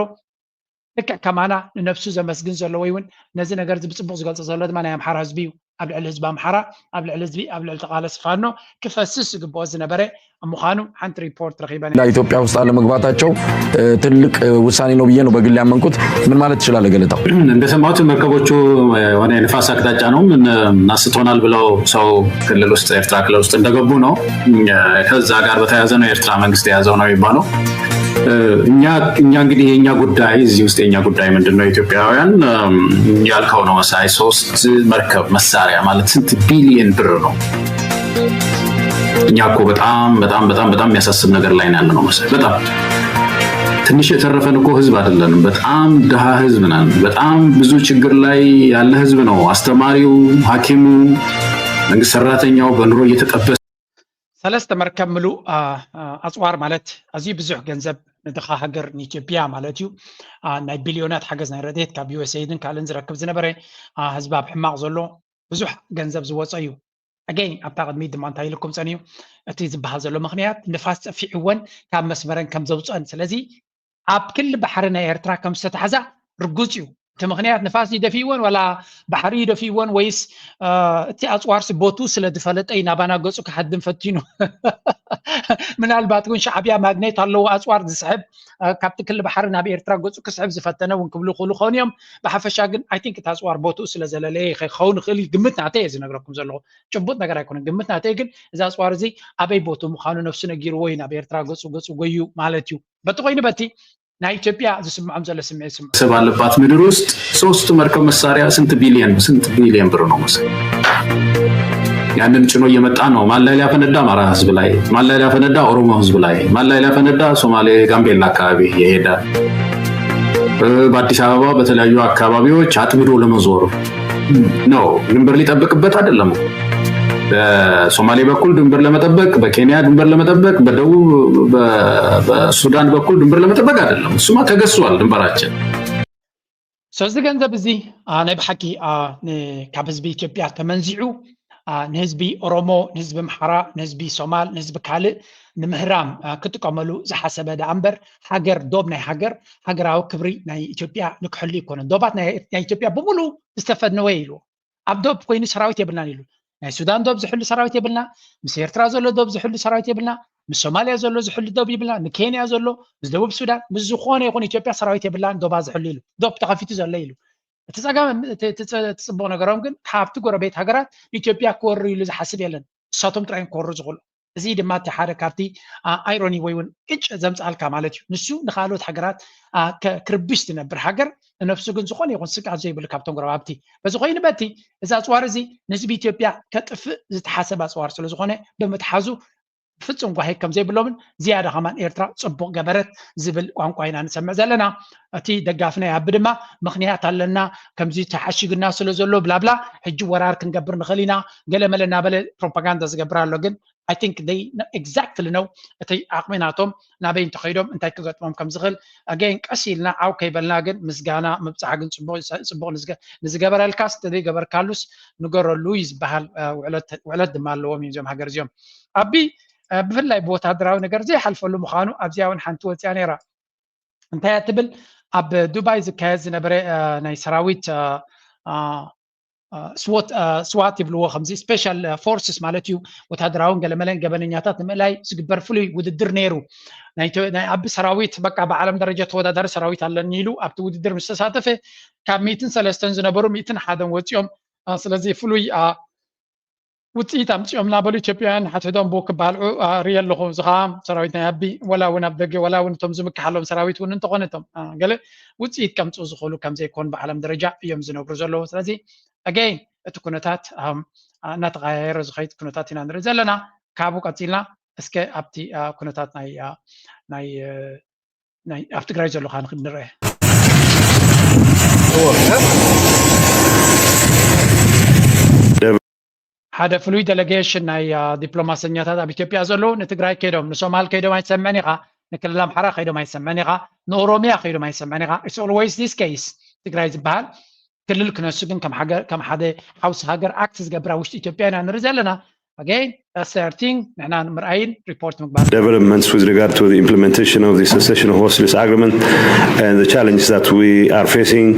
ልክዕ ከማና ንነብሱ ዘመስግን ዘሎ ወይ እውን ነዚ ነገር እዚ ብፅቡቕ ዝገልፆ ዘሎ ድማ ናይ ኣምሓራ ህዝቢ እዩ። ኣብ ልዕሊ ህዝቢ ኣምሓራ ኣብ ልዕሊ ህዝቢ ኣብ ልዕሊ ተቓለሲ ፋኖ ክፈስስ ዝግብኦ ዝነበረ ምዃኑ ሓንቲ ሪፖርት ረኺበን። ኢትዮጵያ ውስጥ አለመግባታቸው ትልቅ ውሳኔ ነው ብዬ ነው በግል ያመንኩት። ምን ማለት ትችላለህ ገለታው? እንደሰማሁት መርከቦቹ ወደ ንፋስ አቅጣጫ ነው ምን አስቶናል ብለው ሰው ክልል ውስጥ ኤርትራ ክልል ውስጥ እንደገቡ ነው። ከዛ ጋር በተያያዘ ነው የኤርትራ መንግስት የያዘው ነው የሚባለው። እኛ እኛ እንግዲህ የእኛ ጉዳይ እዚህ ውስጥ የእኛ ጉዳይ ምንድን ነው? ኢትዮጵያውያን ያልከው ነው መሳይ። ሶስት መርከብ መሳሪያ ማለት ስንት ቢሊየን ብር ነው? እኛ እኮ በጣም በጣም በጣም በጣም የሚያሳስብ ነገር ላይ ያለ ነው መሳይ። በጣም ትንሽ የተረፈን እኮ ህዝብ አይደለንም። በጣም ድሃ ህዝብ ነን። በጣም ብዙ ችግር ላይ ያለ ህዝብ ነው። አስተማሪው፣ ሐኪሙ፣ መንግስት ሰራተኛው በኑሮ እየተጠበሰ ሰለስተ መርከብ ምሉእ ኣፅዋር ማለት ኣዝዩ ብዙሕ ገንዘብ ንድኻ ሃገር ንኢትዮጵያ ማለት እዩ። ናይ ቢልዮናት ሓገዝ ናይ ረድኤት ካብ ዩኤስኤድን ካልእን ዝረክብ ዝነበረ ህዝቢ ኣብ ሕማቕ ዘሎ ብዙሕ ገንዘብ ዝወፀ እዩ። ኣገይን ኣብታ ቅድሚት ድማ እንታይ ኢልኩም ፀኒዩ እቲ ዝበሃል ዘሎ ምክንያት ንፋስ ፀፊዕወን ካብ መስመረን ከም ዘውፀን ስለዚ ኣብ ክሊ ባሕሪ ናይ ኤርትራ ከም ዝተታሕዛ ርጉፅ እዩ። እቲ ምክንያት ንፋስ ይደፊእወን ዋላ ባሕሪ ይደፊእወን ወይስ እቲ ኣፅዋርሲ ቦቱ ስለ ዝፈለጠ እዩ ናባና ገፁ ክሃድም ፈቲኑ። ምናልባት እውን ሻዕብያ ማግኔት ኣለዎ ኣፅዋር ዝስሕብ ካብቲ ክሊ ባሕሪ ናብ ኤርትራ ገፁ ክስሕብ ዝፈተነ እውን ክብሉ ይኽእሉ ኸውን እዮም። ብሓፈሻ ግን ኣይ ቲንክ እቲ ኣፅዋር ቦትኡ ስለ ዘለለየ ክኸውን ይኽእል እዩ። ግምት ናተይ እየ ዝነግረኩም ዘለኹ። ጭቡጥ ነገር ኣይኮነን። ግምት ናተይ ግን እዚ ኣፅዋር እዚ ኣበይ ቦቱ ምዃኑ ነብሱ ነጊርዎ እዩ ናብ ኤርትራ ገፁ ገፁ ጎዩ ማለት እዩ። በቲ ኮይኑ በቲ ናይ ኢትዮጵያ ዝስምዖም ዘሎ ስምዒት ስምዑ። ሰብ አለባት ምድር ውስጥ ሶስት መርከብ መሳሪያ ስንት ቢሊየን ስንት ቢሊየን ብር ነው መሰለኝ። ያንን ጭኖ እየመጣ ነው። ማን ላይ ሊያፈነዳ? አማራ ህዝብ ላይ። ማን ላይ ሊያፈነዳ? ኦሮሞ ህዝብ ላይ። ማን ላይ ሊያፈነዳ? ሶማሌ ጋምቤላ አካባቢ እየሄደ በአዲስ አበባ በተለያዩ አካባቢዎች አጥምዶ ለመዞር ነው። ድንበር ሊጠብቅበት አይደለም። በሶማሌ በኩል ድንበር ለመጠበቅ፣ በኬንያ ድንበር ለመጠበቅ፣ በደቡብ በሱዳን በኩል ድንበር ለመጠበቅ አይደለም። እሱማ ተገዝቷል ድንበራችን። ስለዚ ገንዘብ እዚ ናይ ብሓቂ ካብ ህዝቢ ኢትዮጵያ ተመንዚዑ ንህዝቢ ኦሮሞ፣ ንህዝቢ ኣምሓራ፣ ንህዝቢ ሶማል፣ ንህዝቢ ካልእ ንምህራም ክጥቀመሉ ዝሓሰበ ደኣ እምበር ሃገር ዶብ ናይ ሃገር ሃገራዊ ክብሪ ናይ ኢትዮጵያ ንክሕሉ ኣይኮነን። ዶባት ናይ ኢትዮጵያ ብምሉ ዝተፈነወ ኢሉ ኣብ ዶብ ኮይኑ ሰራዊት የብልናን ኢሉ። ናይ ሱዳን ዶብ ዝሕሉ ሰራዊት የብልና፣ ምስ ኤርትራ ዘሎ ዶብ ዝሕሉ ሰራዊት የብልና፣ ምስ ሶማልያ ዘሎ ዝሕሉ ዶብ የብልና፣ ንኬንያ ዘሎ ምስ ደቡብ ሱዳን ምስ ዝኾነ ይኹን ኢትዮጵያ ሰራዊት የብላን ዶባ ዝሕሉ ኢሉ። ዶብ ተኸፊቱ ዘሎ ኢሉ። እቲ ጸገም እቲ ጽቡቕ ነገሮም ግን ካብቲ ጎረቤት ሃገራት ንኢትዮጵያ ክወሩ ኢሉ ዝሓስብ የለን። እሳቶም ጥራዮም ክወሩ ዝኽእሉ። እዚ ድማ እቲ ሓደ ካብቲ ኣይሮኒ ወይ እውን ቅጭ ዘምፅኣልካ ማለት እዩ። ንሱ ንካልኦት ሃገራት ክርብሽ ዝነብር ሃገር ንነብሱ ግን ዝኾነ ይኹን ስግኣት ዘይብሉ ካብቶም ጎረባብቲ። በዚ ኮይኑ በቲ እዚ ኣፅዋር እዚ ንህዝቢ ኢትዮጵያ ከጥፍእ ዝተሓሰበ ኣፅዋር ስለዝኾነ ብምትሓዙ ፍፁም ጓሂ ከም ዘይብሎምን ዝያዳ ከማን ኤርትራ ፅቡቕ ገበረት ዝብል ቋንቋ ኢና ንሰምዕ ዘለና። እቲ ደጋፊ ናይ ኣቢ ድማ ምኽንያት ኣለና ከምዚ ተሓሺግና ስለ ዘሎ ብላብላ ሕጂ ወራር ክንገብር ንኽእል ኢና ገለመለ እናበለ ፕሮፓጋንዳ ዝገብር ኣሎ ግን I think they exactly know እቲ ዓቕሚ ናቶም ናበይ እንተኸይዶም እንታይ ክገጥሞም ከም ዝኽእል again ቀስ ኢልና ዓው ከይበልና ግን ምስጋና ምብፃሕ ግን ፅቡቕ ንዝገበረልካስ እንተዘይገበርካሉስ ንገረሉ እዩ ዝበሃል ውዕለት ድማ ኣለዎም እዮም እዚኦም ሃገር እዚኦም ኣቢ ብፍላይ ብወታደራዊ ነገር ዘይሓልፈሉ ምዃኑ ኣብዚኣ እውን ሓንቲ ወፅያ ነይራ እንታይ ትብል ኣብ ዱባይ ዝካየድ ዝነበረ ናይ ሰራዊት ስዋት ይብልዎ ከምዚ special forces ማለት እዩ ወታደራውን ገለመለን ገበነኛታት ንምእላይ ዝግበር ፍሉይ ውድድር ነይሩ ናይ ኣቢ ሰራዊት በቃ ብዓለም ደረጃ ተወዳዳሪ ሰራዊት ኣለኒ ኢሉ ኣብቲ ውድድር ምስ ተሳተፈ ካብ ሚትን ሰለስተን ዝነበሩ ሚትን ሓደን ወፂኦም ስለዚ ፍሉይ ውፅኢት ኣምፅኦም እናበሉ ኢትዮጵያውያን ሓትሕዶም ብኡ ክባልዑ ርኢ ኣለኹ። እዚ ከዓ ሰራዊት ናይ ኣቢ ወላ እውን ኣብ ደገ ወላ እውን እቶም ዝምክሓሎም ሰራዊት እውን እንተኾነ እቶም ገለ ውፅኢት ከምፅኡ ዝኽእሉ ከም ዘይኮኑ ብዓለም ደረጃ እዮም ዝነግሩ ዘለዉ። ስለዚ again እቲ ኩነታት እናተቐያየረ ዝኸይድ ኩነታት ኢና ንርኢ ዘለና። ካብኡ ቀፂልና እስከ ኣብቲ ኩነታት ናይ ናይ ናይ ኣብ ትግራይ ዘሎ ከዓ ንክንርአ ሓደ ፍሉይ ዴሌጌሽን ናይ ዲፕሎማሰኛታት ኣብ ኢትዮጵያ ዘለዉ ንትግራይ ከይዶም ንሶማል ከይዶም ኣይትሰምዕን ኢኻ ንክልል ኣምሓራ ከይዶም ኣይትሰምዕን ኢኻ ንኦሮሚያ ከይዶም ኣይትሰምዕን ኢኻ it's always this case ትግራይ ዝበሃል ክልል ክነሱ ግን ከም ሓደ ሓውሲ ሃገር ኣክት ዝገብር ኣብ ውሽጢ ኢትዮጵያ ኢና ንርኢ ዘለና again that's the thing ንሕና ንምርኣይን ሪፖርት ምግባር developments with regard to the implementation of the cessation of hostilities agreement and the challenges that we are facing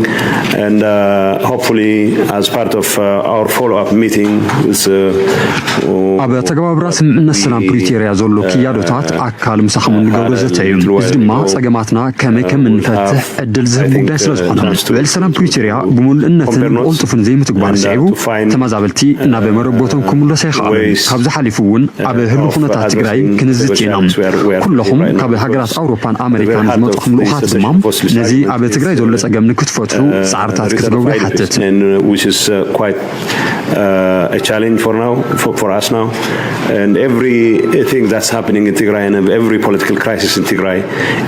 and uh, hopefully as part of uh, our follow-up meeting with uh, ኣብ ተገባብራ ስምምነት ሰላም ፕሪቶርያ ዘሎ ክያዶታት ኣካል ምሳኹም እንገብሮ ዘተ እዩ እዚ ድማ ጸገማትና ከመይ ከም እንፈትሕ ዕድል ዝህብ ጉዳይ ስለ ዝኾነ ውዕል ሰላም ፕሪቶርያ ብምሉእነትን ብቕልጡፍን ዘይምትግባር ስዒቡ ተመዛበልቲ ናብ መረቦቶም ክምለሱ ኣይኸኣሉን ካብዚ ሓሊፉ እውን ኣብ ህሉ ኩነታት ትግራይ ክንዝቲ ኢና። ኩለኹም ካብ ሃገራት ኣውሮፓን ኣሜሪካን ዝመፅኹም ልኡኻት ድማ ነዚ ኣብ ትግራይ ዘሎ ፀገም ንክትፈትሑ ፃዕርታት ክትገብሩ ይሓትት። Which is uh, quite uh, a challenge for now, for, for us now. And everything that's happening in Tigray and every political crisis in Tigray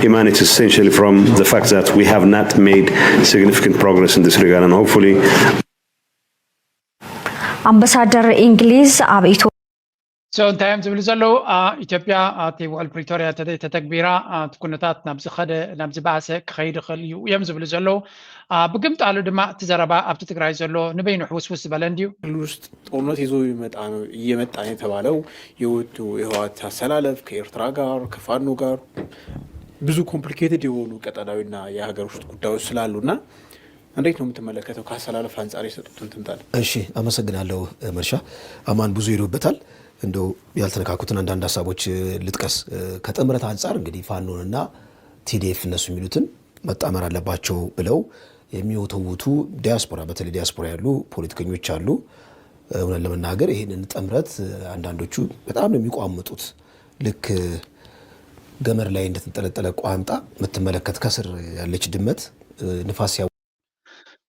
emanates essentially from the fact that we have not made significant progress in this regard. And hopefully, ኣምባሳደር እንግሊዝ ኣብ ኢትዮ So እንታይ እዮም ዝብሉ ዘለዉ? ኢትዮጵያ እቲ ውዕል ፕሪቶርያ ተተግቢራ እቲ ኩነታት ናብ ዝኸደ ናብ ዝበኣሰ ክኸይድ ይኽእል እዩ እዮም ዝብሉ ዘለዉ። ብግምጣሉ ድማ እቲ ዘረባ ኣብቲ ትግራይ ዘሎ ንበይኑ ሕውስውስ ዝበለ እንድዩ። ክልል ውስጥ ጦርነት ይዞ ይመጣ ነው እየመጣ ነው የተባለው የወጡ የህወሓት አሰላለፍ ከኤርትራ ጋር ከፋኖ ጋር ብዙ complicated የሆኑ ቀጠናዊና የሀገር ውስጥ ጉዳዮች ስላሉና እንዴት ነው የምትመለከተው? ከአሰላለፍ አንጻር የሰጡትን ትንታኔ። እሺ፣ አመሰግናለሁ መርሻ። አማን ብዙ ሄዶበታል። እንደው ያልተነካኩትን አንዳንድ ሀሳቦች ልጥቀስ። ከጥምረት አንጻር እንግዲህ ፋኖንና ቲዲኤፍ እነሱ የሚሉትን መጣመር አለባቸው ብለው የሚወተውቱ ዲያስፖራ፣ በተለይ ዲያስፖራ ያሉ ፖለቲከኞች አሉ። እውነት ለመናገር ይህንን ጥምረት አንዳንዶቹ በጣም ነው የሚቋምጡት። ልክ ገመድ ላይ እንደተንጠለጠለ ቋንጣ የምትመለከት ከስር ያለች ድመት ንፋስ ሲያ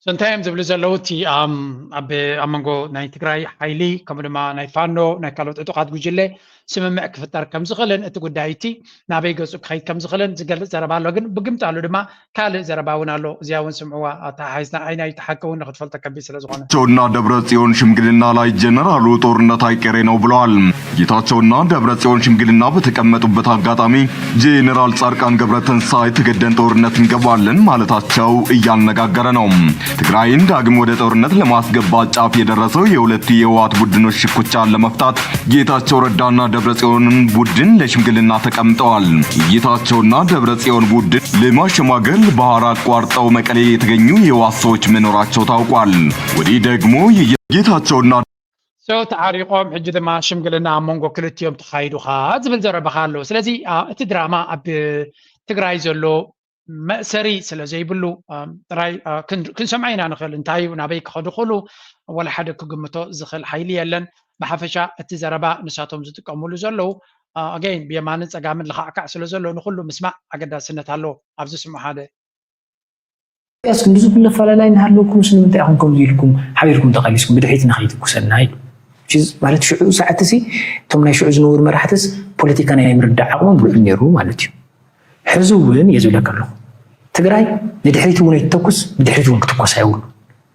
So እንታይ እዮም ዝብሉ ዘለዉ? እቲ ኣብ ኣብ መንጎ ናይ ትግራይ ሓይሊ ከምኡ ድማ ናይ ፋኖ ናይ ካልኦት ዕጡቓት ጉጅለ ስምምዕ ክፍጠር ከም ዝኽእልን እቲ ጉዳይ እቲ ናበይ ገፁ ክኸይድ ከም ዝኽእልን ዝገልፅ ዘረባ ኣሎ። ግን ብግምጣሉ ድማ ካልእ ዘረባ እውን ኣሎ። እዚኣ እውን ስምዕዋ ኣተሓሒዝና ኣይናይ እቲ ሓቂ እውን ንክትፈልጦ ከቢድ ስለ ዝኾነ። ጌታቸውና ደብረ ጽዮን ሽምግልና ላይ ጀነራሉ ጦርነት አይቀሬ ነው ብለዋል። ጌታቸውና ደብረ ጽዮን ሽምግልና በተቀመጡበት አጋጣሚ ጄኔራል ጻድቃን ገብረ ትንሳኤ ተገደን ጦርነት እንገባለን ማለታቸው እያነጋገረ ነው። ትግራይን ዳግም ወደ ጦርነት ለማስገባት ጫፍ የደረሰው የሁለቱ የህወሓት ቡድኖች ሽኩቻን ለመፍታት ጌታቸው ረዳና ደብረ ጽዮንን ቡድን ለሽምግልና ተቀምጠዋል። ጌታቸውና ደብረ ጽዮን ቡድን ለማሸማገል ባህር አቋርጠው መቀሌ የተገኙ የህወሓት ሰዎች መኖራቸው ታውቋል። ወዲህ ደግሞ ጌታቸውና So ተዓሪቖም ሕጂ ድማ ሽምግልና ኣብ መንጎ ክልቲኦም ተኻይዱ ኸዓ ዝብል ዘረባኻ ኣሎ። ስለዚ እቲ ድራማ ኣብ ትግራይ ዘሎ መእሰሪ ስለ ዘይብሉ ጥራይ ክንሰምዖ ኢና ንኽእል። እንታይ እዩ ናበይ ክኸዱ ክእሉ ወላ ሓደ ክግምቶ ዝኽእል ሓይሊ የለን። ብሓፈሻ እቲ ዘረባ ንሳቶም ዝጥቀምሉ ዘለዉ ኣገይን ብየማንን ፀጋምን ልኻዕካዕ ስለ ዘሎ ንኹሉ ምስማዕ ኣገዳስነት ኣለዎ። ኣብዚ ስምዑ ሓደ እስኪ ብዙ ክለፈላለይ እናሃለውኩም ስለምንታይ ኢኹም ከምዚ ኢልኩም ሓቢርኩም ተቓሊስኩም ብድሕሪት ንኸይትኩሰና ኢሉ ማለት ሽዑ ሰዓትሲ እቶም ናይ ሽዑ ዝነበሩ መራሕትስ ፖለቲካ ናይ ምርዳእ ዓቕሞም ልዑል ነይሩ ማለት እዩ። ሕዚ እውን እየ ዝብለካ ኣለኹ ትግራይ ንድሕሪት እውን ኣይትተኩስ ብድሕሪት እውን ክትኮስ ኣይብሉ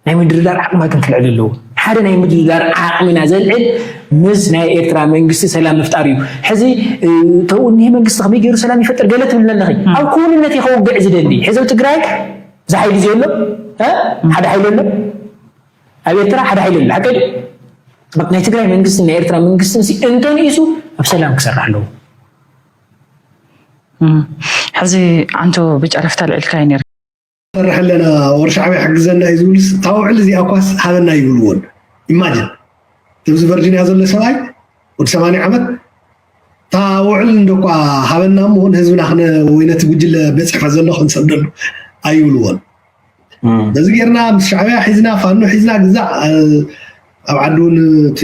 ናይ ምድርዳር ዓቕማ ግን ክልዕል ኣለዎ። ሓደ ናይ ምድርዳር ዓቕምና ዘልዕል ምስ ናይ ኤርትራ መንግስቲ ሰላም ምፍጣር እዩ። ሕዚ ተው እኒህ መንግስቲ ከመይ ገይሩ ሰላም ይፈጥር ገለ ትብልና ኣለኺ። ኣብ ክውንነት እዩ ከውግዕ ዝደሊ። ሕዚ ኣብ ትግራይ እዚ ሓይሊ እዚ ኣሎ ሓደ ሓይሊ ኣሎ ኣብ ኤርትራ ሓደ ሓይሊ ኣሎ ሓቀ ናይ ትግራይ መንግስቲ ናይ ኤርትራ መንግስቲ ሲ እንተንኢሱ ኣብ ሰላም ክሰርሕ ኣለዎ። ሕዚ ዓንቶ ብጨረፍታ ልዕልካ እዩ ነር ሰርሕ ኣለና ወር ሻዕብያ ሕግዘና እዩ ዝብሉስ እታ ውዕል እዚኣ እኳስ ሃበና ይብልዎን። ኢማጅን እዚ ቨርጂንያ ዘሎ ሰብኣይ ወዲ ሰማንያ ዓመት እታ ውዕል እንደኳ ሃበና እሞ ንህዝብና ክነ ወይ ነቲ ጉጅለ ቤት ፅሕፈት ዘሎ ክንሰደሉ ኣይብልዎን። በዚ ጌርና ምስ ሻዕብያ ሒዝና ፋኖ ሒዝና ግዛዕ ኣብ ዓዲ እውን እቲ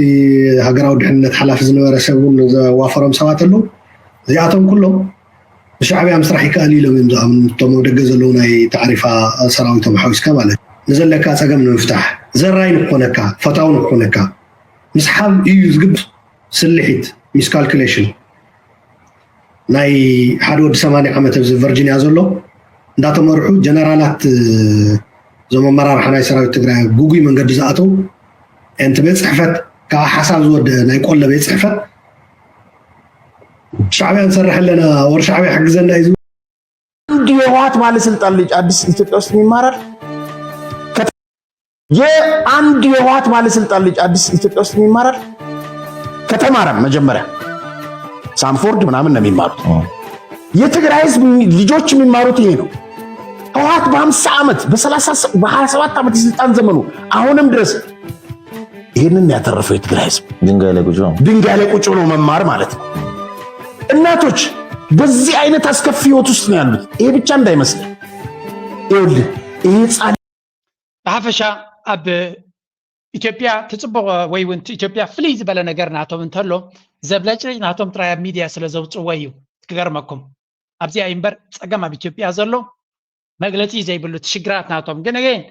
ሃገራዊ ድሕንነት ሓላፊ ዝነበረ ሰብ እውን ዘዋፈሮም ሰባት ኣለዉ። እዚኣቶም ኩሎም ብሻዕብያ ምስራሕ ይከኣል ኢሎም እዮም ዝኣምኑ እቶም ኣብ ደገ ዘለዉ ናይ ታዕሪፋ ሰራዊቶም ሓዊስካ ማለት እዩ። ንዘለካ ፀገም ንምፍታሕ ዘራይ ንክኾነካ ፈታዊ ንክኾነካ ምስሓብ እዩ ዝግብ ስልሒት ሚስካልኩሌሽን ናይ ሓደ ወዲ ሰማንያ ዓመት ኣብዚ ቨርጂንያ ዘሎ እንዳተመርሑ ጀነራላት እዞም ኣመራርሓ ናይ ሰራዊት ትግራይ ጉጉይ መንገዲ ዝኣተው እቲ ቤት ፅሕፈት ከዓ ሓሳብ ዝወደአ ናይ ቆለ ቤት ፅሕፈት ሻዕብያ ንሰርሕ ኣለና ወር ሻዕብያ ሕግዘና እዩ አንድ የህወሓት ባለስልጣን ልጅ አዲስ ኢትዮጵያ ውስጥ የሚማራል የአንድ የህወሓት ባለስልጣን ልጅ አዲስ ኢትዮጵያ ውስጥ የሚማራል ከተማረም መጀመሪያ ሳንፎርድ ምናምን ነው የሚማሩት። የትግራይ ህዝብ ልጆች የሚማሩት ይሄ ነው። ህወሓት በ50 ዓመት በ30 በ27 ዓመት የስልጣን ዘመኑ አሁንም ድረስ ይህንን ያተረፈው የትግራይ ህዝብ ድንጋይ ላይ ቁጭ ነው። ድንጋይ ላይ ቁጭ ብሎ መማር ማለት ነው። እናቶች በዚህ አይነት አስከፊ ህይወት ውስጥ ነው ያሉት። ይሄ ብቻ እንዳይመስል ይኸውልህ ይሄ ህፃን ብሓፈሻ ኣብ ኢትዮጵያ ትፅቡቕ ወይ እውን ኢትዮጵያ ፍልይ ዝበለ ነገር ናቶም እንተሎ ዘብለጭልጭ ናቶም ጥራይ ኣብ ሚድያ ስለ ዘውፅዎ እዩ። ክገርመኩም ኣብዚኣ እዩ እምበር ፀገም ኣብ ኢትዮጵያ ዘሎ መግለፂ ዘይብሉ እቲ ሽግራት ናቶም ግን again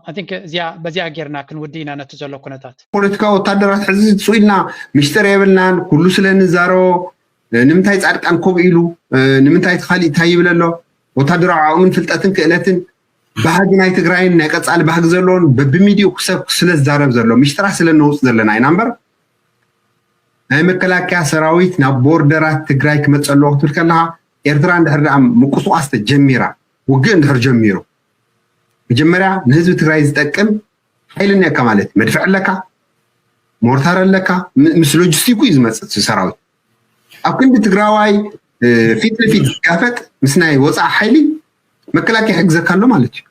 I think እዚኣ በዚኣ ጌርና ክንውዲ ኢና ነቲ ዘሎ ኩነታት። ፖለቲካ ወታደራት ሕዚ ስቕ ኢልና ሚስጥር የብልናን፣ ኩሉ ስለ ንዛረቦ። ንምንታይ ፃድቃን ከምኡ ኢሉ? ንምንታይ እቲ ካሊእ እንታይ ይብል ኣሎ? ወታደራዊ ዓቕምን ፍልጠትን ክእለትን ባህጊ ናይ ትግራይን ናይ ቀፃሊ ባህጊ ዘለዎን በብሚድይኡ ሰብ ስለ ዝዛረብ ዘሎ ሚስጥራት ስለ ነውፅ ዘለና ኢና እምበር ናይ መከላከያ ሰራዊት ናብ ቦርደራት ትግራይ ክመፅእ ኣለዎ ክትብል ከለካ ኤርትራ እንድሕር ደኣ ምንቅስቃስ ተጀሚራ ውግእ እንድሕር ጀሚሩ መጀመርያ ንህዝቢ ትግራይ ዝጠቅም ሓይሊ እኒአካ ማለት እዩ። መድፍዕ ኣለካ፣ ሞርታር ኣለካ፣ ም- ምስ ሎጂስቲኩ እዩ ዝመፅእ እቲ ሰራዊት። ኣብ ክንዲ ትግራዋይ እ፣ ፊት ንፊት ዝጋፈጥ ምስ ናይ ወፃኢ ሓይሊ መከላከያ ይሕግዘካ ኣሎ ማለት እዩ።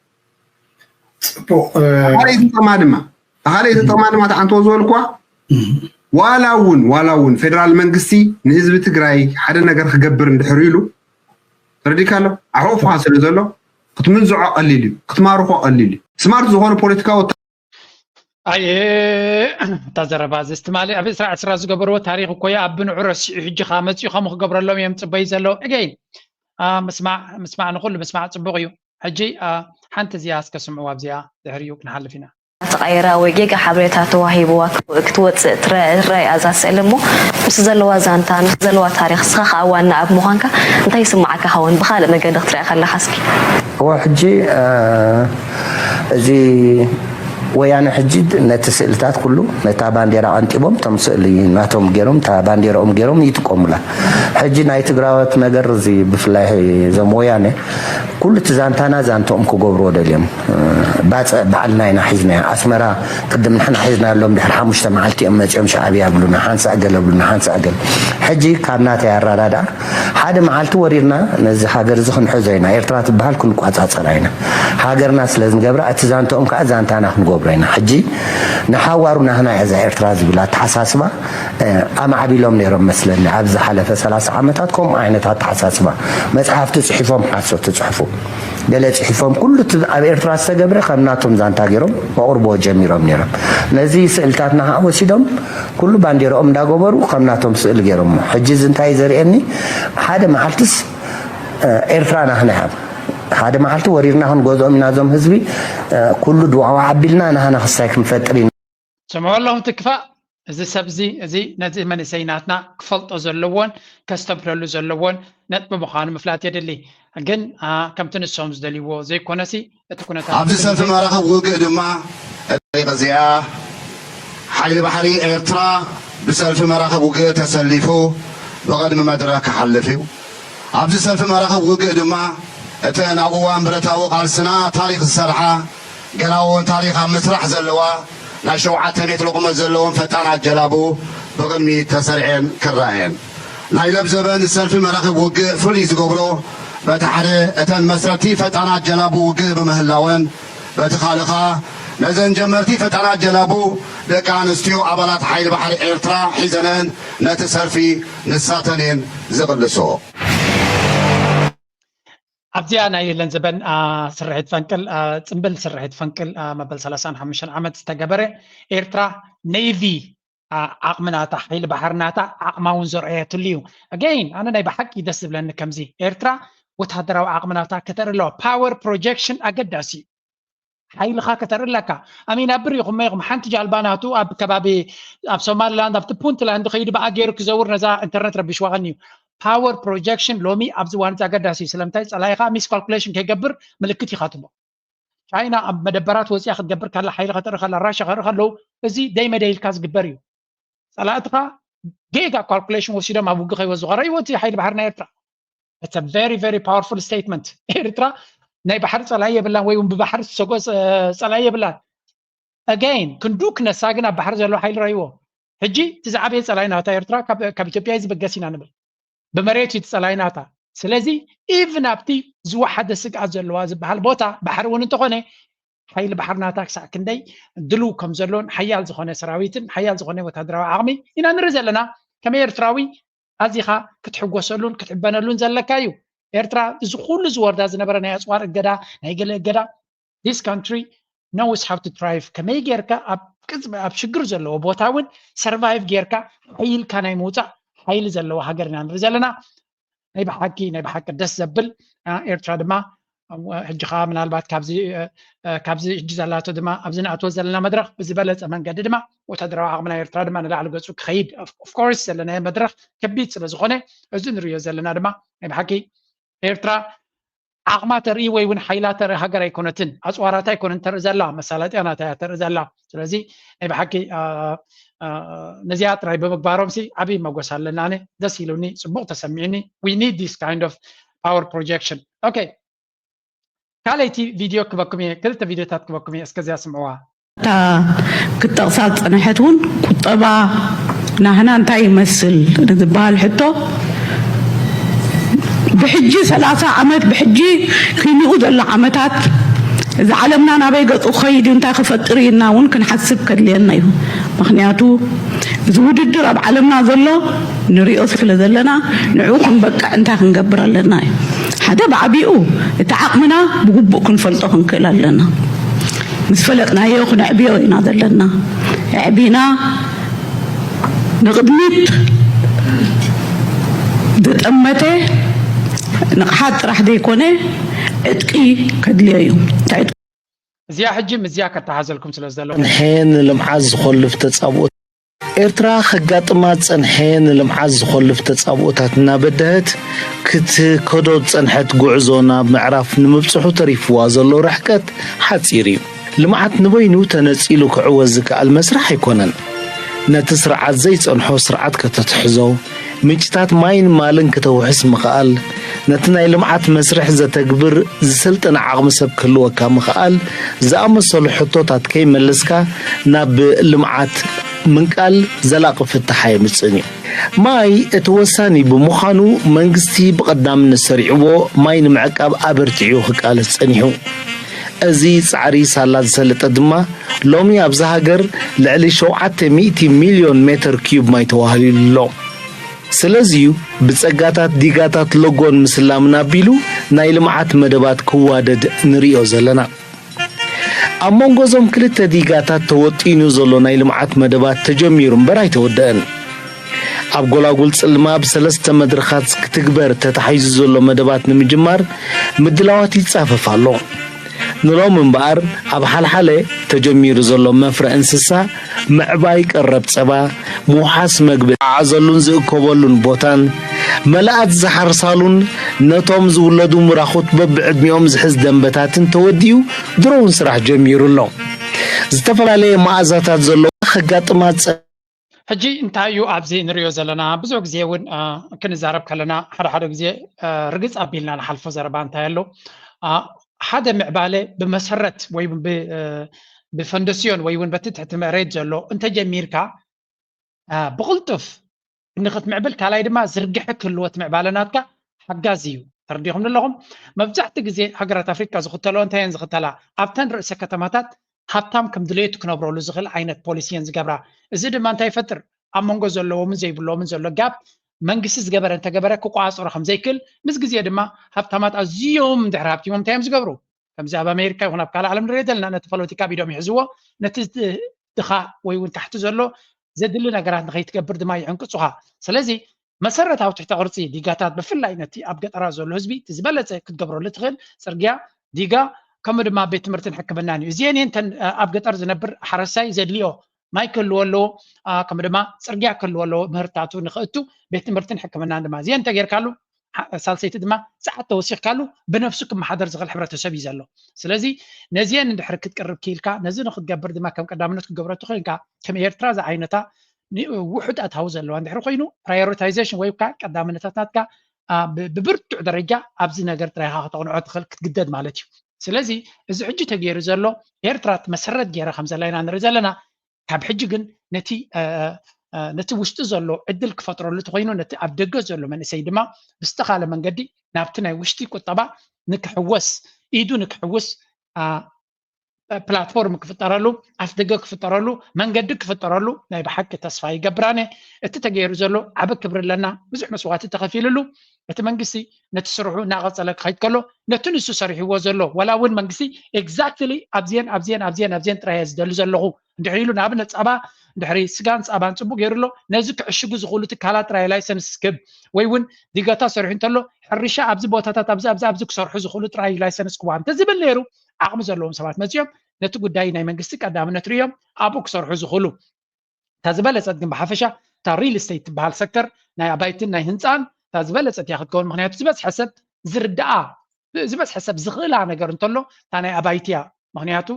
ፅቡቅ እ፣ ካልኣይቲ ጥቕማ ድማ ካልኣይቲ ጥቕማ ድማ ተዓንተዎ ዝበልኩዋ ዋላ እውን ዋላ እውን ፌደራል መንግስቲ ንህዝቢ ትግራይ ሓደ ነገር ክገብር እንድሕር ኢሉ ተረዲካ ኣሎ ኣሕቑፍካ ስለ ዘሎ ክትምንዝዖ ቀሊል እዩ ክትማርኾ ቀሊል እዩ ስማርት ዝኾነ ፖለቲካ ወታ ኣየ እታ ዘረባ እዚ ትማሊ ኣብ እስራ ዕስራ ዝገበርዎ ታሪክ እኮ እዩ ኣብ ብንዑ ረሲዑ ሕጂ ከኣ መፂኡ ከምኡ ክገብረሎም እዮም ፅበይ ዘለዉ again ምስማዕ ምስማዕ ንኩሉ ምስማዕ ፅቡቅ እዩ ሕጂ ሓንቲ እዚኣ እስከ ስምዕዋ ኣብዚኣ ድሕሪኡ ክንሓልፍ ኢና ተቐይራ ወይ ጌጋ ሓበሬታ ተዋሂብዋ ክትወፅእ ትረአ እዛ ስእሊ እሞ ምስ ዘለዋ ዛንታ ምስ ዘለዋ ታሪክ ንስኻ ከዓ ዋና ኣብ ምዃንካ እንታይ ይስማዓካ ኸውን ብካልእ መገዲ ክትሪኣ ከለካ እስኪ እዋ ሕጂ እዚ ወያነ ሕጂ ነቲ ስእልታት ኩሉ ነታ ባንዴራ ቀንጢቦም እቶም ስእሊ ናቶም ገይሮም እታ ባንዴራኦም ገይሮም ይጥቀሙላ ሕጂ ናይ ትግራዎት ነገር እዚ ብፍላይ እዞም ወያነ ኩሉ እቲ ዛንታና ዛንትኦም ክገብርዎ ደልዮም ባፅዕ ባዕልና ኢና ሒዝናዮ ኣስመራ ቅድም ንሕና ሒዝናሎም ድሕሪ ሓሙሽተ መዓልቲ እዮም መፂኦም ሻዕብያ ብሉና ሓንሳእ ገለ ብሉና ሓንሳእ ገለ ሕጂ ካብ ናተይ ኣራዳድኣ ሓደ መዓልቲ ወሪድና ነዚ ሃገር እዚ ክንሕዞ ኢና ኤርትራ ትበሃል ክንቋፃፀራ ኢና ሃገርና ስለ ንገብራ እቲ ዛንትኦም ከዓ ዛንታና ክንገብሮ ኢና ሕጂ ንሓዋሩ ናህና እያ እዛ ኤርትራ ዝብል ኣተሓሳስባ ኣማዕቢሎም ነይሮም መስለኒ ኣብ ዝሓለፈ ሰላሳ ዓመታት ከምኡ ዓይነት ኣተሓሳስባ መፅሓፍቲ ፅሒፎም ሓሶት ትፅሕፉ ገለ ፅሒፎም ኩሉ እቲ ኣብ ኤርትራ ዝተገብረ ከም ናቶም ዛንታ ገይሮም ከቕርብዎ ጀሚሮም ነይሮም ነዚ ስእልታትና ከዓ ወሲዶም ኩሉ ባንዴርኦም እንዳገበሩ ከም ናቶም ስእሊ ገይሮሞ ሕጂ እዚ እንታይ ዘርእየኒ ሓደ መዓልትስ ኤርትራ ናህና እያ ሓደ መዓልቲ ወሪርና ክንገዝኦም ኢና እዞም ህዝቢ ኩሉ ድዋዕዋዕ ኣቢልና ናህና ክስታይ ክንፈጥር ኢና ስምዑ ኣለኹም ትክፋእ እዚ ሰብ እዚ እዚ ነዚ መንእሰይ ናትና ክፈልጦ ዘለዎን ከስተብህለሉ ዘለዎን ነጥቢ ምዃኑ ምፍላጥ የድሊ ግን ከምቲ ንሶም ዝደልይዎ ዘይኮነሲ እቲ ኩነታት ኣብዚ ሰልፊ መራኽብ ውግእ ድማ እዚኣ ሓይሊ ባሕሪ ኤርትራ ብሰልፊ መራኽብ ውግእ ተሰሊፉ ብቕድሚ መድረኽ ክሓልፍ እዩ ኣብዚ ሰልፊ መራኽብ ውግእ ድማ እተን ኣብ እዋን ብረታዊ ቃልስና ታሪኽ ዝሰርሓ ገና እውን ታሪኽ ኣብ ምስራሕ ዘለዋ ናይ ሸውዓተ ሜትሮ ቁመት ዘለወን ፈጣናት ጀላቡ ብቕድሚት ተሰሪዐን ክረኣየን። ናይ ለብዘበን ሰልፊ መራኽብ ውግእ ፍሉይ ዝገብሮ በቲ ሓደ እተን መስረቲ ፈጣናት ጀላቡ ውግእ ብምህላወን በቲ ካልእ ኸኣ ነዘን ጀመርቲ ፈጣናት ጀላቡ ደቂ ኣንስትዮ ኣባላት ሓይሊ ባሕሪ ኤርትራ ሒዘነን ነቲ ሰልፊ ንሳተን እየን ዝቕልስኦ። ኣብዚኣ ናይ ለንዘበን ስርሒት ፈንቅል ፅምብል ስርሒት ፈንቅል መበል ሰላሳን ሓሙሽተን ዓመት ዝተገበረ ኤርትራ ኔቪ ዓቕሚ ናታ ሓይሊ ባሕሪ ናታ ዓቕማ እውን ዘርኣየትሉ እዩ። Again ኣነ ናይ ብሓቂ ደስ ዝብለኒ ከምዚ ኤርትራ ወታደራዊ ዓቕሚ ናታ ከተርኢ ኣለዋ። Power projection ኣገዳሲ እዩ። ሓይልኻ ከተርኢ ኣለካ። ኣሚን ኣብ ብሪኹም ኢኹም ሓንቲ ጃልባ ናቱ ኣብ ከባቢ ኣብ ሶማሊላንድ ኣብቲ ፑንትላንድ ከይዱ ብኣ ገይሩ ክዘውር ነዛ ኢንተርነት ረቢሽዋ ቀንዩ። Power projection ሎሚ ኣብዚ እዋን እዚ ኣገዳሲ እዩ። ስለምንታይ ጸላኢኻ miscalculation ከይገብር ምልክት ኢኻ ትቦ። ቻይና ኣብ መደበራት ወፂኣ ክትገብር ከላ ሓይሊ ከተርኢ ከላ ራሻ ከርኢ ከለዉ እዚ ደይ መደይ ኢልካ ዝግበር እዩ። ፀላእትኻ ጌጋ calculation ወሲዶም ኣብ ውግእ ከይወዙ ከረእይዎ እቲ ሓይሊ ባሕሪ ናይ ኤርትራ It's a very very powerful statement ኤርትራ ናይ ባሕሪ ፀላኢ የብላን ወይ እውን ብባሕሪ ዝሰጎ ፀላኢ የብላን again ክንዱ ክነሳ ግን ኣብ ባሕሪ ዘሎ ሓይሊ ረእይዎ ሕጂ እቲ ዝዓበየ ፀላኢ ናታ ኤርትራ ካብ ኢትዮጵያ እዩ ዝበገስ ኢና ንብል ብመሬት እዩ እቲ ፀላኢ ናታ ስለዚ even ኣብቲ ዝወሓደ ስግኣት ዘለዋ ዝበሃል ቦታ ባሕሪ እውን እንተኾነ ሓይሊ ባሕሪ ናታ ክሳዕ ክንደይ ድልው ከም ዘሎን ሓያል ዝኾነ ሰራዊትን ሓያል ዝኾነ ወታደራዊ ዓቕሚ ኢና ንርኢ ዘለና ከመይ ኤርትራዊ ኣዚኻ ክትሕጎሰሉን ክትሕበነሉን ዘለካ እዩ ኤርትራ እዚ ኩሉ ዝወርዳ ዝነበረ ናይ ኣፅዋር እገዳ ናይ ገለ እገዳ this country knows how to thrive ከመይ ጌርካ ኣብ ቅጽ ኣብ ሽግር ዘለዎ ቦታ እውን ሰርቫይቭ ጌርካ ሓይልካ ናይ ምውፃእ ሓይሊ ዘለዎ ሃገር ኢና ንርኢ ዘለና። ናይ ብሓቂ ናይ ብሓቂ ደስ ዘብል። ኤርትራ ድማ ሕጂ ከዓ ምናልባት ካብዚ ሕጂ ዘላቶ ድማ ኣብዚ ንኣትወ ዘለና መድረክ ብዝበለፀ መንገዲ ድማ ወታደራዊ ዓቕሚ ናይ ኤርትራ ድማ ንላዕሊ ገፁ ክኸይድ ኦፍኮርስ ዘለናዮ መድረክ ከቢድ ስለዝኾነ እዚ ንሪዮ ዘለና ድማ ናይ ብሓቂ ኤርትራ ዓቕማ ተርኢ ወይ እውን ሓይላ ተርኢ ሃገር ኣይኮነትን። ኣፅዋራታ ኣይኮነን ተርኢ ዘላ፣ መሳለጥያናታ እያ ተርኢ ዘላ። ስለዚ ናይ ብሓቂ ነዚኣ ጥራይ ብምግባሮም ሲ ዓብዪ መጎስ ኣለና። ኣነ ደስ ኢሉኒ፣ ፅቡቕ ተሰሚዕኒ። We need this kind of power projection። ኦኬ፣ ካልኣይቲ ቪድዮ ክበኩም እየ፣ ክልተ ቪድዮታት ክበኩም እየ፣ እስከዚያ ስምዕዋ። እታ ክትጠቕሳ ዝጸንሐት እውን ቁጠባ ናህና እንታይ ይመስል ንዝበሃል ሕቶ ብሕጂ ሰላሳ ዓመት ብሕጂ ክንኡ ዘሎ ዓመታት እዚ ዓለምና ናበይ ገጹ ክኸይድ እዩ እንታይ ክፈጥር እዩ ኢልና እውን ክንሓስብ ከድልየና እዩ። ምኽንያቱ እዚ ውድድር ኣብ ዓለምና ዘሎ ንሪኦ ስለ ዘለና ንዕኡ ክንበቅዕ እንታይ ክንገብር ኣለና እዩ። ሓደ ብዓቢኡ እቲ ዓቕምና ብግቡእ ክንፈልጦ ክንክእል ኣለና። ምስ ፈለጥናዮ ክነዕብዮ ኢና ዘለና። ኣዕቢና ንቕድሚት ዝጠመተ ንቕሓት ጥራሕ ዘይኮነ ዕጥቂ ከድልዮ እዩ። እንታይ ዕጥቂ? እዚኣ ሕጂ ምስዚኣ ከተሓዘልኩም ስለ ዝደለኹ። ጸንሐ ንልምዓት ዝኾልፍ ተጻብኦት። ኤርትራ ከጋጥማ ዝጸንሐ ንልምዓት ዝኾልፍ ተጻብኦታት እናበደሀት ክትከዶ ዝጸንሐት ጉዕዞ ናብ ምዕራፍ ንምብጽሑ ተሪፍዋ ዘሎ ርሕቀት ሓጺር እዩ። ልምዓት ንበይኑ ተነጺሉ ክዕወት ዝከኣል መስርሕ ኣይኮነን። ነቲ ስርዓት ዘይጸንሖ ስርዓት ከተትሕዞ፣ ምንጭታት ማይን ማልን ክተውሕስ ምኽኣል፣ ነቲ ናይ ልምዓት መስርሕ ዘተግብር ዝሰልጠነ ዓቕሚ ሰብ ክህልወካ ምኽኣል ዝኣመሰሉ ሕቶታት ከይመለስካ ናብ ልምዓት ምንቃል ዘላቒ ፍታሕ ኣየምጽእን እዩ። ማይ እቲ ወሳኒ ብምዃኑ መንግስቲ ብቐዳምነት ሰሪዕዎ ማይ ንምዕቃብ ኣበርቲዑ ክቃለስ ጸኒሑ። እዚ ጻዕሪ ሳላ ዝሰለጠ ድማ ሎሚ ኣብዛ ሃገር ልዕሊ ሸውዓተ ሚእቲ ሚልዮን ሜተር ኪዩብ ማይ ተዋህሊሉ ኣሎ። ስለዚ'ዩ ብጸጋታት ዲጋታት ሎጎን ምስላምን ኣቢሉ ናይ ልምዓት መደባት ክዋደድ ንርእዮ ዘለና። ኣብ መንጎ እዞም ክልተ ዲጋታት ተወጢኑ ዘሎ ናይ ልምዓት መደባት ተጀሚሩ እምበር ኣይተወደአን። ኣብ ጎላጉል ጽልማ ብሰለስተ መድረኻት ክትግበር ተታሒዙ ዘሎ መደባት ንምጅማር ምድላዋት ይጻፈፍ ኣሎ። ንሎሚ እምበኣር ኣብ ሓልሓለ ተጀሚሩ ዘሎ መፍረ እንስሳ ምዕባይ ቀረብ ጸባ፣ ምውሓስ መግቢ ዝዓዘሉን ዝእከበሉን ቦታን፣ መላእት ዝሓርሳሉን ነቶም ዝውለዱ ምራኹት በብዕድሚኦም ዝሕዝ ደንበታትን ተወዲኡ ድሮ እውን ስራሕ ጀሚሩ ኣሎ። ዝተፈላለየ መኣዛታት ዘለዎ ከጋጥማ ዝጸ ሕጂ እንታይ እዩ ኣብዚ ንሪኦ ዘለና? ብዙሕ ግዜ እውን ክንዛረብ ከለና ሓደ ሓደ ግዜ ርግፅ ኣቢልና ንሓልፎ ዘረባ እንታይ ኣሎ? ሓደ ምዕባለ ብመሰረት ወይ ብፈንደስዮን ወይ እውን በቲ ትሕቲ መሬት ዘሎ እንተጀሚርካ ብቕልጡፍ ንክትምዕብል ካልኣይ ድማ ዝርግሐ ክህልወት ምዕባለ ናትካ ሓጋዚ እዩ። ተረዲኹም ኣለኹም? መብዛሕቲ ግዜ ሃገራት ኣፍሪካ ዝኽተሎ እንታይ እየን ዝኽተላ? ኣብተን ርእሰ ከተማታት ሃብታም ከም ድሌቱ ክነብረሉ ዝኽእል ዓይነት ፖሊሲ እየን ዝገብራ። እዚ ድማ እንታይ ይፈጥር? ኣብ መንጎ ዘለዎምን ዘይብሎምን ዘሎ ጋፕ መንግስቲ ዝገበረ እንተገበረ ክቆፃፀሮ ከም ዘይክእል ምስ ግዜ ድማ ሃብታማት ኣዝዮም ድሕሪ ሃብቲሞም እንታይ እዮም ዝገብሩ? ከምዚ ኣብ ኣሜሪካ ይኹን ኣብ ካልእ ዓለም ንሪኦ ዘለና ነቲ ፖለቲካ ኣብ ኢዶም ይሕዝዎ፣ ነቲ ድኻ ወይ እውን ታሕቲ ዘሎ ዘድሊ ነገራት ንኸይትገብር ድማ ይዕንቅፁኻ። ስለዚ መሰረታዊ ትሕተ ቅርፂ ዲጋታት ብፍላይ ነቲ ኣብ ገጠራት ዘሎ ህዝቢ እቲ ዝበለፀ ክትገብረሉ ትኽእል ፅርግያ፣ ዲጋ ከምኡ ድማ ቤት ትምህርትን ሕክምናን እዩ። እዚአን እየን ተን ኣብ ገጠር ዝነብር ሓረስታይ ዘድልዮ ማይ ክህልዎ ኣለዎ፣ ከምኡ ድማ ፅርግያ ክህልዎ ኣለዎ ምህርታቱ ንኽእቱ ቤት ትምህርትን ሕክምናን ድማ እዚአን እንተጌርካሉ ሳልሰይቲ ድማ ፃዕት ተወሲኽካሉ ብነብሱ ክመሓደር ዝኽእል ሕብረተሰብ እዩ ዘሎ። ስለዚ ነዚአን እንድሕር ክትቅርብ ክኢልካ ነዚ ንክትገብር ድማ ከም ቀዳምነት ክትገብሮ ትኽእል ኢልካ ከም ኤርትራ ዝዓይነታ ውሑድ ኣታዊ ዘለዋ እንድሕር ኮይኑ ፕራዮሪታይዜሽን ወይ ከዓ ቀዳምነታት ናትካ ብብርቱዕ ደረጃ ኣብዚ ነገር ጥራይካ ከተቕንዖ ትኽእል ክትግደድ ማለት እዩ። ስለዚ እዚ ሕጂ ተገይሩ ዘሎ ኤርትራ መሰረት ገይራ ከም ዘላ ኢና ንርኢ ዘለና። ካብ ሕጂ ግን ነቲ ነቲ ውሽጢ ዘሎ ዕድል ክፈጥረሉ ተኮይኑ ነቲ ኣብ ደገ ዘሎ መንእሰይ ድማ ብዝተኻለ መንገዲ ናብቲ ናይ ውሽጢ ቁጠባ ንክሕወስ ኢዱ ንክሕውስ ፕላትፎርም ክፍጠረሉ፣ ኣፍደገ ክፍጠረሉ፣ መንገዲ ክፍጠረሉ ናይ ብሓቂ ተስፋ ይገብር ኣነ። እቲ ተገይሩ ዘሎ ዓቢ ክብሪ ኣለና። ብዙሕ መስዋእቲ ተኸፊሉሉ። እቲ መንግስቲ ነቲ ስርሑ እናቐጸለ ክኸይድ ከሎ፣ ነቲ ንሱ ሰሪሕዎ ዘሎ፣ ዋላ እውን መንግስቲ ኤግዛክትሊ ኣብዚአን ኣብዚአን ኣብዚአን ኣብዚአን ጥራይ እየ ዝደሊ ዘለኹ እንድሕር ኢሉ፣ ንኣብነት ጸባ እንድሕሪ ስጋን ጸባን ጽቡቅ ገይሩ ኣሎ፣ ነዚ ክዕሽጉ ዝኽእሉ ትካላት ጥራይ ላይሰንስ ክህብ፣ ወይ እውን ዲጋታ ሰሪሑ እንተሎ ሕርሻ ኣብዚ ቦታታት ኣብዚ ኣብዚ ኣብዚ ክሰርሑ ዝኽእሉ ጥራይ ላይሰንስ ክወሃብ እንተዝብል ነይሩ፣ ዓቕሚ ዘለዎም ሰባት መጺኦም ነቲ ጉዳይ ናይ መንግስቲ ቀዳምነት ርእዮም ኣብኡ ክሰርሑ ዝኽእሉ። እታ ዝበለጸት ግን ብሓፈሻ እታ ሪል ስቴት ትበሃል ሰክተር ናይ ኣባይትን ናይ ህንፃን እታ ዝበለጸት እያ ክትከውን። ምክንያቱ ዝበዝሐ ሰብ ዝርድኣ፣ ዝበዝሐ ሰብ ዝኽእላ ነገር እንተሎ እታ ናይ ኣባይቲ እያ። ምክንያቱ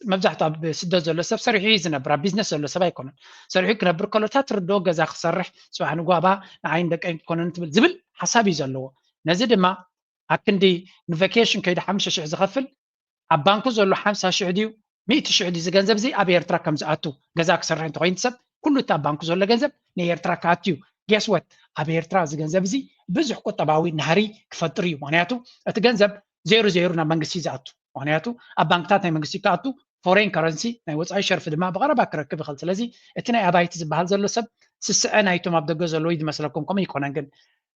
መብዛሕትኡ ኣብ ስደት ዘሎ ሰብ ሰሪሑ እዩ ዝነብር፣ ኣብ ቢዝነስ ዘሎ ሰብ ኣይኮነን። ሰሪሑ ክነብር ከሎ እታ ትርድኦ ገዛ ክሰርሕ፣ ጽባሕ ንጓባ ንዓይን ደቀይን ክትኮነኒ ትብል ዝብል ሓሳብ እዩ ዘለዎ። ነዚ ድማ ኣክንዲ ንቫኬሽን ከይዱ ሓሙሽተ ሽሕ ዝኸፍል ኣብ ባንኩ ዘሎ ሓምሳ ሽሕ ድዩ ሚእቲ ሽሕ ድዩ፣ እዚ ገንዘብ እዚ ኣብ ኤርትራ ከም ዝኣቱ፣ ገዛ ክሰርሕ እንተኮይኑ ሰብ ኩሉ እቲ ኣብ ባንኩ ዘሎ ገንዘብ ንኤርትራ ክኣቱ እዩ። ጌስ ወት፣ ኣብ ኤርትራ እዚ ገንዘብ እዚ ብዙሕ ቁጠባዊ ናህሪ ክፈጥር እዩ። ምክንያቱ እቲ ገንዘብ ዜሩ ዜሩ ናብ መንግስቲ እዩ ዝኣቱ። ምክንያቱ ኣብ ባንክታት ናይ መንግስቲ ክኣቱ፣ ፎሬን ከረንሲ ናይ ወፃኢ ሸርፊ ድማ ብቐረባ ክረክብ ይኽእል። ስለዚ እቲ ናይ ኣባይቲ ዝበሃል ዘሎ ሰብ ስስዐ ናይቶም ኣብ ደገ ዘለዉ እዩ ዝመስለኩም፣ ከምኡ ኣይኮነን። ግን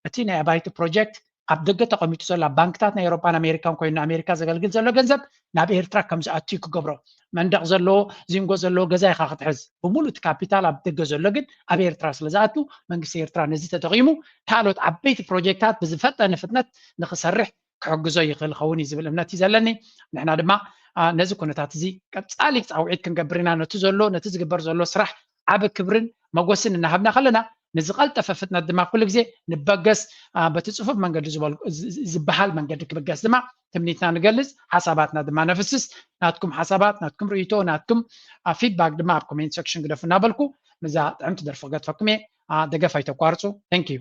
እቲ ናይ ኣባይቲ ፕሮጀክት ኣብ ደገ ተቐሚጡ ዘሎ ኣብ ባንክታት ናይ ኤውሮጳን ኣሜሪካን ኮይኑ ንኣሜሪካ ዘገልግል ዘሎ ገንዘብ ናብ ኤርትራ ከም ዝኣቱ እዩ ክገብሮ። መንደቕ ዘለዎ፣ ዚንጎ ዘለዎ ገዛ ኢኻ ክትሕዝ። ብምሉእ እቲ ካፒታል ኣብ ደገ ዘሎ ግን ኣብ ኤርትራ ስለ ዝኣቱ፣ መንግስቲ ኤርትራ ነዚ ተጠቒሙ ካልኦት ዓበይቲ ፕሮጀክታት ብዝፈጠነ ፍጥነት ንኽሰርሕ ክሕግዞ ይኽእል ኸውን እዩ ዝብል እምነት እዩ ዘለኒ። ንሕና ድማ፣ አ፣ ነዚ ኩነታት እዚ ቀጻሊ ጻውዒት ክንገብር ኢና። ነቲ ዘሎ፣ ነቲ ዝግበር ዘሎ ስራሕ ዓቢ ክብርን መጎስን እናሃብና ከለና፣ ንዝቐልጠፈ ፍጥነት ድማ ኩሉ ግዜ ንበገስ፣ አ፣ በቲ ጽፉፍ መንገዲ ዝበል-፣ ዝ-፣ ዝ-፣ ዝበሃል መንገዲ ክብገስ ድማ ትምኒትና ንገልጽ፣ ሓሳባትና ድማ ነፍስስ። ናትኩም ሓሳባት፣ ናትኩም ርእይቶ፣ ናትኩም፣ አ፣ ፊድባክ ድማ ኣብ ኮሜንት ሴክሽን ግደፉ እናበልኩ፣ ምዛ ጥዕምቲ ደርፊ ክገድፈኩም እየ። አ፣ ደገፍ ኣይተቋርጹ። Thank you።